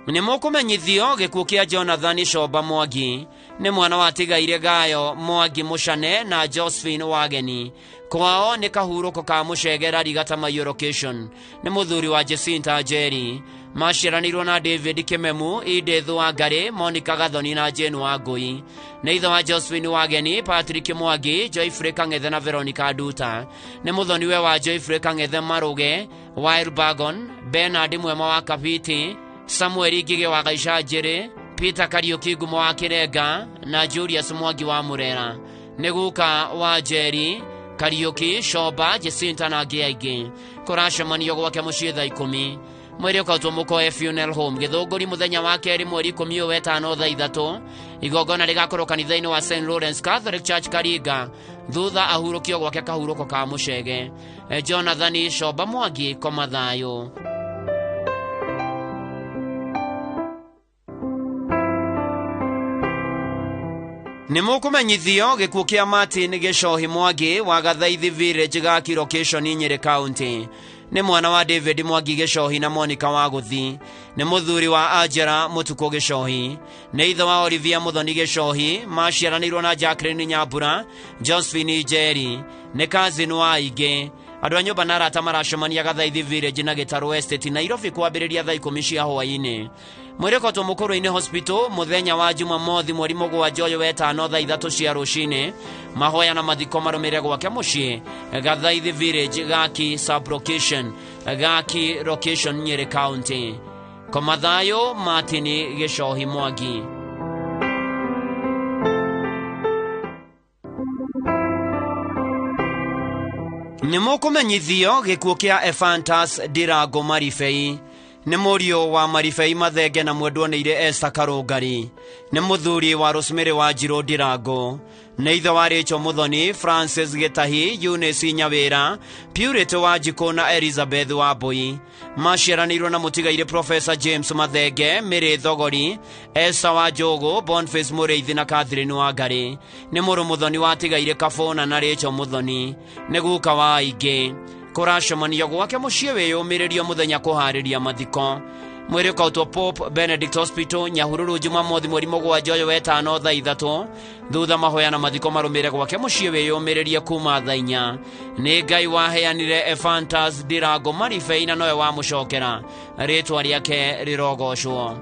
Speaker 16: Nĩ mũkũmenyithio gĩkuũ kĩa Jonathan Coba Mwangi. Nĩ mwana watigaire Gayo Mwangi Mũcane na Josephine Wageni. Kwao nĩ kahurũko ka Mũcegera Rigata Maiyũ location. Nĩ mũthuri wa Jacinta Njeri. Maciaranĩirwo na David Kĩmemu, Edith Wangari, Monica Gathoni na Jane Wangũi. Nĩ ithe wa Josephine Wageni, Patrick Mwangi, Joyfrey Kang'ethe na Veronica Nduta. Nĩ mũthoniwe wa Joyfrey Kang'ethe Maruge, Wael Bagon, Bernard Mwema wa Kabiti, Samuel Ngige wa Gaica Njĩrĩ, Peter Kariuki Ngumo wa Kĩrenga na Julius Mwangi wa Mũrera. Nĩ guka wa Njeri, Kariuki, Coba, Jacinta na angĩ aingĩ. Kũracemanio gwake mũciĩ thaa 10. Mwĩrĩ ũkautwo Mũkoe Funeral Home Gĩthũngũri mũthenya wa kerĩ mweri 10 ũyũ wetano thaa 3. Igongona rĩgakorwo kanitha-inĩ wa St. Lawrence Catholic Church Karinga, thutha ahurũkio gwake kahurũko ka Mũcege. Jonathan Coba Mwangi, koma thayũ. Nĩ mũkũmenyithio gĩkuũ kĩa Martin Gĩcohi Mwangi wa Gathaithi Village Gaki location Nyĩrĩ County. Nĩ mwana wa David Mwangi Gĩcohi na Monica Wagũthi. Nĩ mũthuri wa Angela Mũtukũ Gĩcohi. Nĩ ithe wa Olivia Mũthoni Gĩcohi, maciaranĩirwo na Jacqueline Nyambura, Josephine Njeri. Nĩ cousin wa aingĩ. Andũ a nyũmba na arata maracemania Gathaithi Village na Gĩtarũ Estate Nairobi kwambĩrĩria thaa 10 cia hwaĩ-inĩ. Mwĩrĩ ũkotwo Mũkũrũ-inĩ Hospital mũthenya wa Jumamothi mweri 7 ũyũ wetano thaa 3 cia rũcinĩ. Mahoya na mathiko marũmĩrĩre gwake mũciĩ Gathaithi Village Gaki sub-location Gaki location Nyĩrĩ County. Koma thayũ, Martin Gĩcohi Mwangi. Nĩ mũkũmenyithio gĩkuũ kĩa Ephantus Ndirango Maribei. Nĩ mũriũ wa Maribei Mathenge na mwendwo nĩ ire Esther Karũngari. Nĩ mũthuri wa Rosemary wa Njirũ Ndirango. Nĩ ithe wa Rachel Muthoni, Francis Gĩtahi, Eunice Nyawĩra, Purity wa Njikũ na Elizabeth wa Mbui. Maciaranĩirwo na mũtigairĩ Professor James Mathenge, Mary Thogori, Esther wa Njũgũ, Boniface Mũrĩithi na Catherine wa Ngarĩ. Nĩ mũrũ Muthoni wa tigairĩ Kabũna na Rachel Muthoni. Nĩ guka wa aingĩ. Kũracemanio gwake mũciĩ wĩyũmĩrĩrio mũthenya kũharĩria mathiko. Mwĩrĩ ũkautwo Pope Benedict Hospital Nyahururu Jumamothi mweri 7 ũyũ wetano thaa 3 thutha mahoya na mathiko marũmĩrĩre gwake mũciĩ wĩyũmĩrĩrie kuma thaa 4. Nĩ Ngai waheanire Ephantus Ndirango Maribei na nowe wamũcokera, rĩtwa rĩake rĩrogocwo.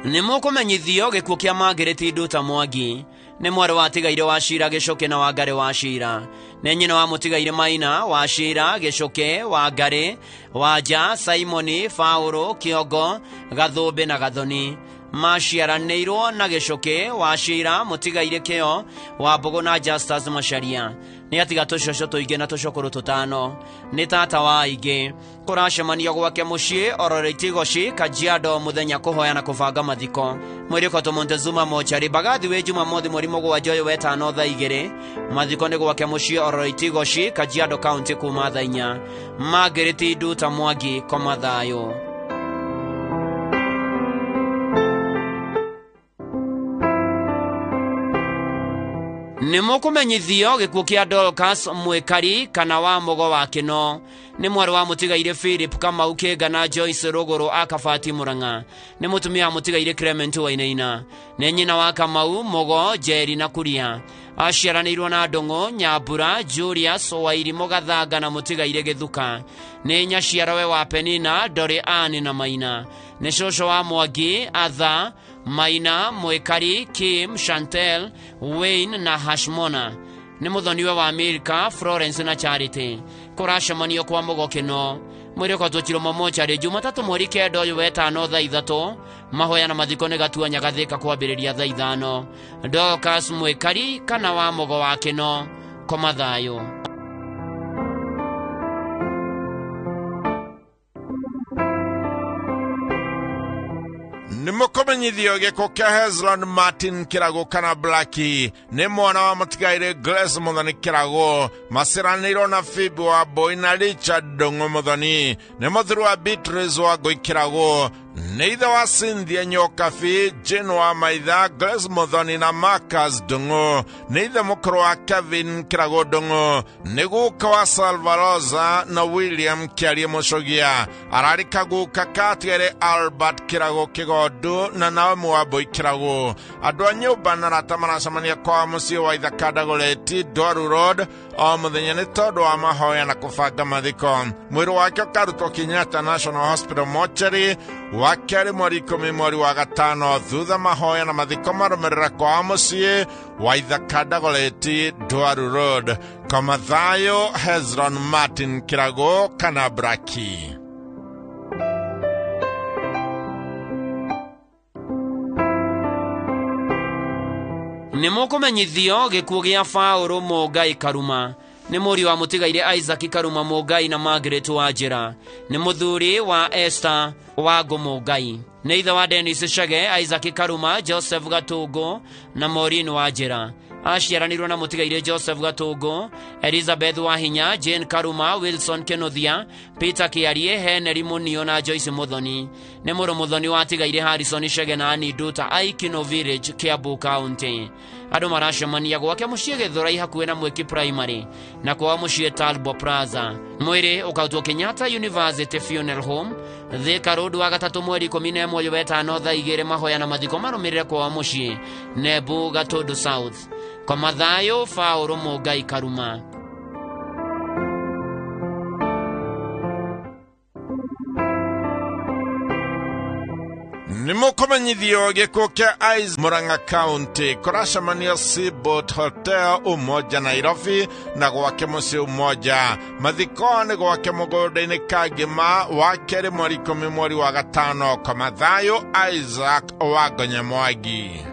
Speaker 16: Nĩ mũkũmenyithio gĩkuũ kĩa Margaret Nduta Mwangi. Nĩ mwarĩ wa tigaire wa Cira Gĩcũkĩ na Wangarĩ wa Cira. Nĩ nyina wa mũtigaire Maina wa Cira Gĩcũkĩ, Wangarĩ, Wanja, Simoni, Faũrũ, Kĩongo, Gathũmbĩ na Gathoni. Maciaranĩirwo na Gĩcũkĩ wa Cira, mũtigaire Kĩo wa Mbũgũ na Justus Macharia. Nĩ atiga tũcoco tũingĩ na tũcũkũrũ tũtano. Nĩ tata wa aingĩ. Kũracemanio gwake mũciĩ Ororetigoshi, Kajiado mũthenya kũhoya na kũbanga mathiko. Mwĩrĩ ũkotwo Montezuma mochari Mbagathi wĩ Jumamothi mweri 7 ũyũ wetano thaa 2. Mathiko nĩ gwake mũciĩ Ororetigoshi, Kajiado County kuma thaa 4. Margaret Nduta Mwangi, koma thayũ. Nĩ mũkũmenyithio gĩkuũ kĩa Dorcas Mwĩkari kana wa Mũgo wa Kĩno. Nĩ mwarĩ wa mũtigairĩ Philip Kamau Kĩnga na Joyce Rũgũrũ a Kabati Mũrang'a. Nĩ mũtumia wa mũtigairĩ Clement Wainaina. Nĩ nyina wa Kamau, Mũgo, Njeri na Kuria. Aciaranĩirwo na Ndũng'ũ, Nyambura, Julius, Wairimũ Gathanga na mũtigairĩ Gĩthuka. Nĩ nyaciarawe wa Penina, Dorĩ Ann na Maina. Nĩ cũcũ wa Mwangi, Atha, Maina, Mwĩkari, Kim, Chantel, Wayne na Hashmona. Nĩ mũthoniwe wa Milka, Florence na Charity. Kũracemanio kwa Mũgo Kĩno. Mwĩrĩ ũkotwo Chiromo mochari Jumatatũ mweri 9 ũyũ wetano thaa 3. Mahoya na mathiko nĩ Gatua Nyagathĩka kwambĩrĩria thaa 5. Dorcas Mwĩkari kana wa Mũgo wa Kĩno, koma thayũ.
Speaker 2: Nĩ mũkũmenyithio gĩkuũ kĩa Hezron Martin Kĩragũ kana Blackie. Nĩ mwana wa mũtigairĩ Grace Muthoni Kĩragũ, maciaranĩirwo na Phoebe wa Mbui na Richard Ndũng'ũ Muthoni. Nĩ mũthuri wa Beatrice wa Ngũi Kĩragũ. Nĩ ithe wa Cynthia Nyokabi, Jane wa Maitha, Grace Muthoni na Marcus Ndũng'ũ. Nĩ ithe mũkũrũ wa Kevin Kĩragũ Ndũng'ũ. Nĩ guka wa Salvarosa na William Kĩarie Mũcũgia. Ararĩ kaguka ka tigere Albert Kĩragũ Kĩgondu na Naomi wa Mbui Kĩragũ. Andũ a nyũmba na arata maracemania kwa mũciĩ wa Ithaka Dagoretti, Ndwaru Road, o mũthenya nĩ tondũ wa mahoya na kũbanga mathiko. Mwĩrĩ wake ũkarutwo Kenyatta National Hospital mortuary wa kerĩ mweri 10 mweri wa 5 thutha mahoya na mathiko marũmĩrĩra kwa mũciĩ wa Ithaka Dagoretti, Ndwaru Road. Koma thayũ Hezron Martin Kĩragũ kana Blackie.
Speaker 16: Nĩ mũkũmenyithio gĩkuũ gĩa Faũrũ Mũngai Karuma. Nĩ mũriũ wa mũtigairĩ Isaac Karuma Mũngai na Margaret wa Njĩra. Nĩ mũthuri wa Esther wa Ngũ Mũngai. Nĩ ithe wa Dennis Chege, Isaac Karuma, Joseph Gatũngũ na Maureen wa Njĩra. Aciaranĩirwo na mũtigairĩ Joseph Gatũngũ, Elizabeth Wahinya, Jane Karuma, Wilson Kĩnuthia, Peter Kĩarie, Henry Munio na Joyce Muthoni. Nĩ mũrũ Muthoni wa tigairĩ Harrison Chege na Annie Nduta, Aikino Village, Kiambu County. Andũ maracemania gwake mũciĩ Gĩthũrai hakuhĩ na Mwiki Primary na kwao mũciĩ Talbot Plaza. Mwĩrĩ ũkautwo Kenyatta University Funeral Home, Thika Road wa gatatũ mweri 11 ũyũ wetano thaa 2 mahoya na mathiko marũmĩrĩre kwao mũciĩ Nebu Gatundu South. Koma thayũ Faũrũ Mũngai Karuma.
Speaker 2: Nĩ mũkũmenyithio gĩkuũ kĩa Ice Murang'a County kũracemanio Seaboat Hotel Umoja Nairobi na gwake mũciĩ Umoja. Mathiko nĩ gwake mũgũnda-inĩ Kangĩma wa kerĩ mweri 10 mweri wa 5. Koma thayũ Isaac wa Ngonya Mwangi.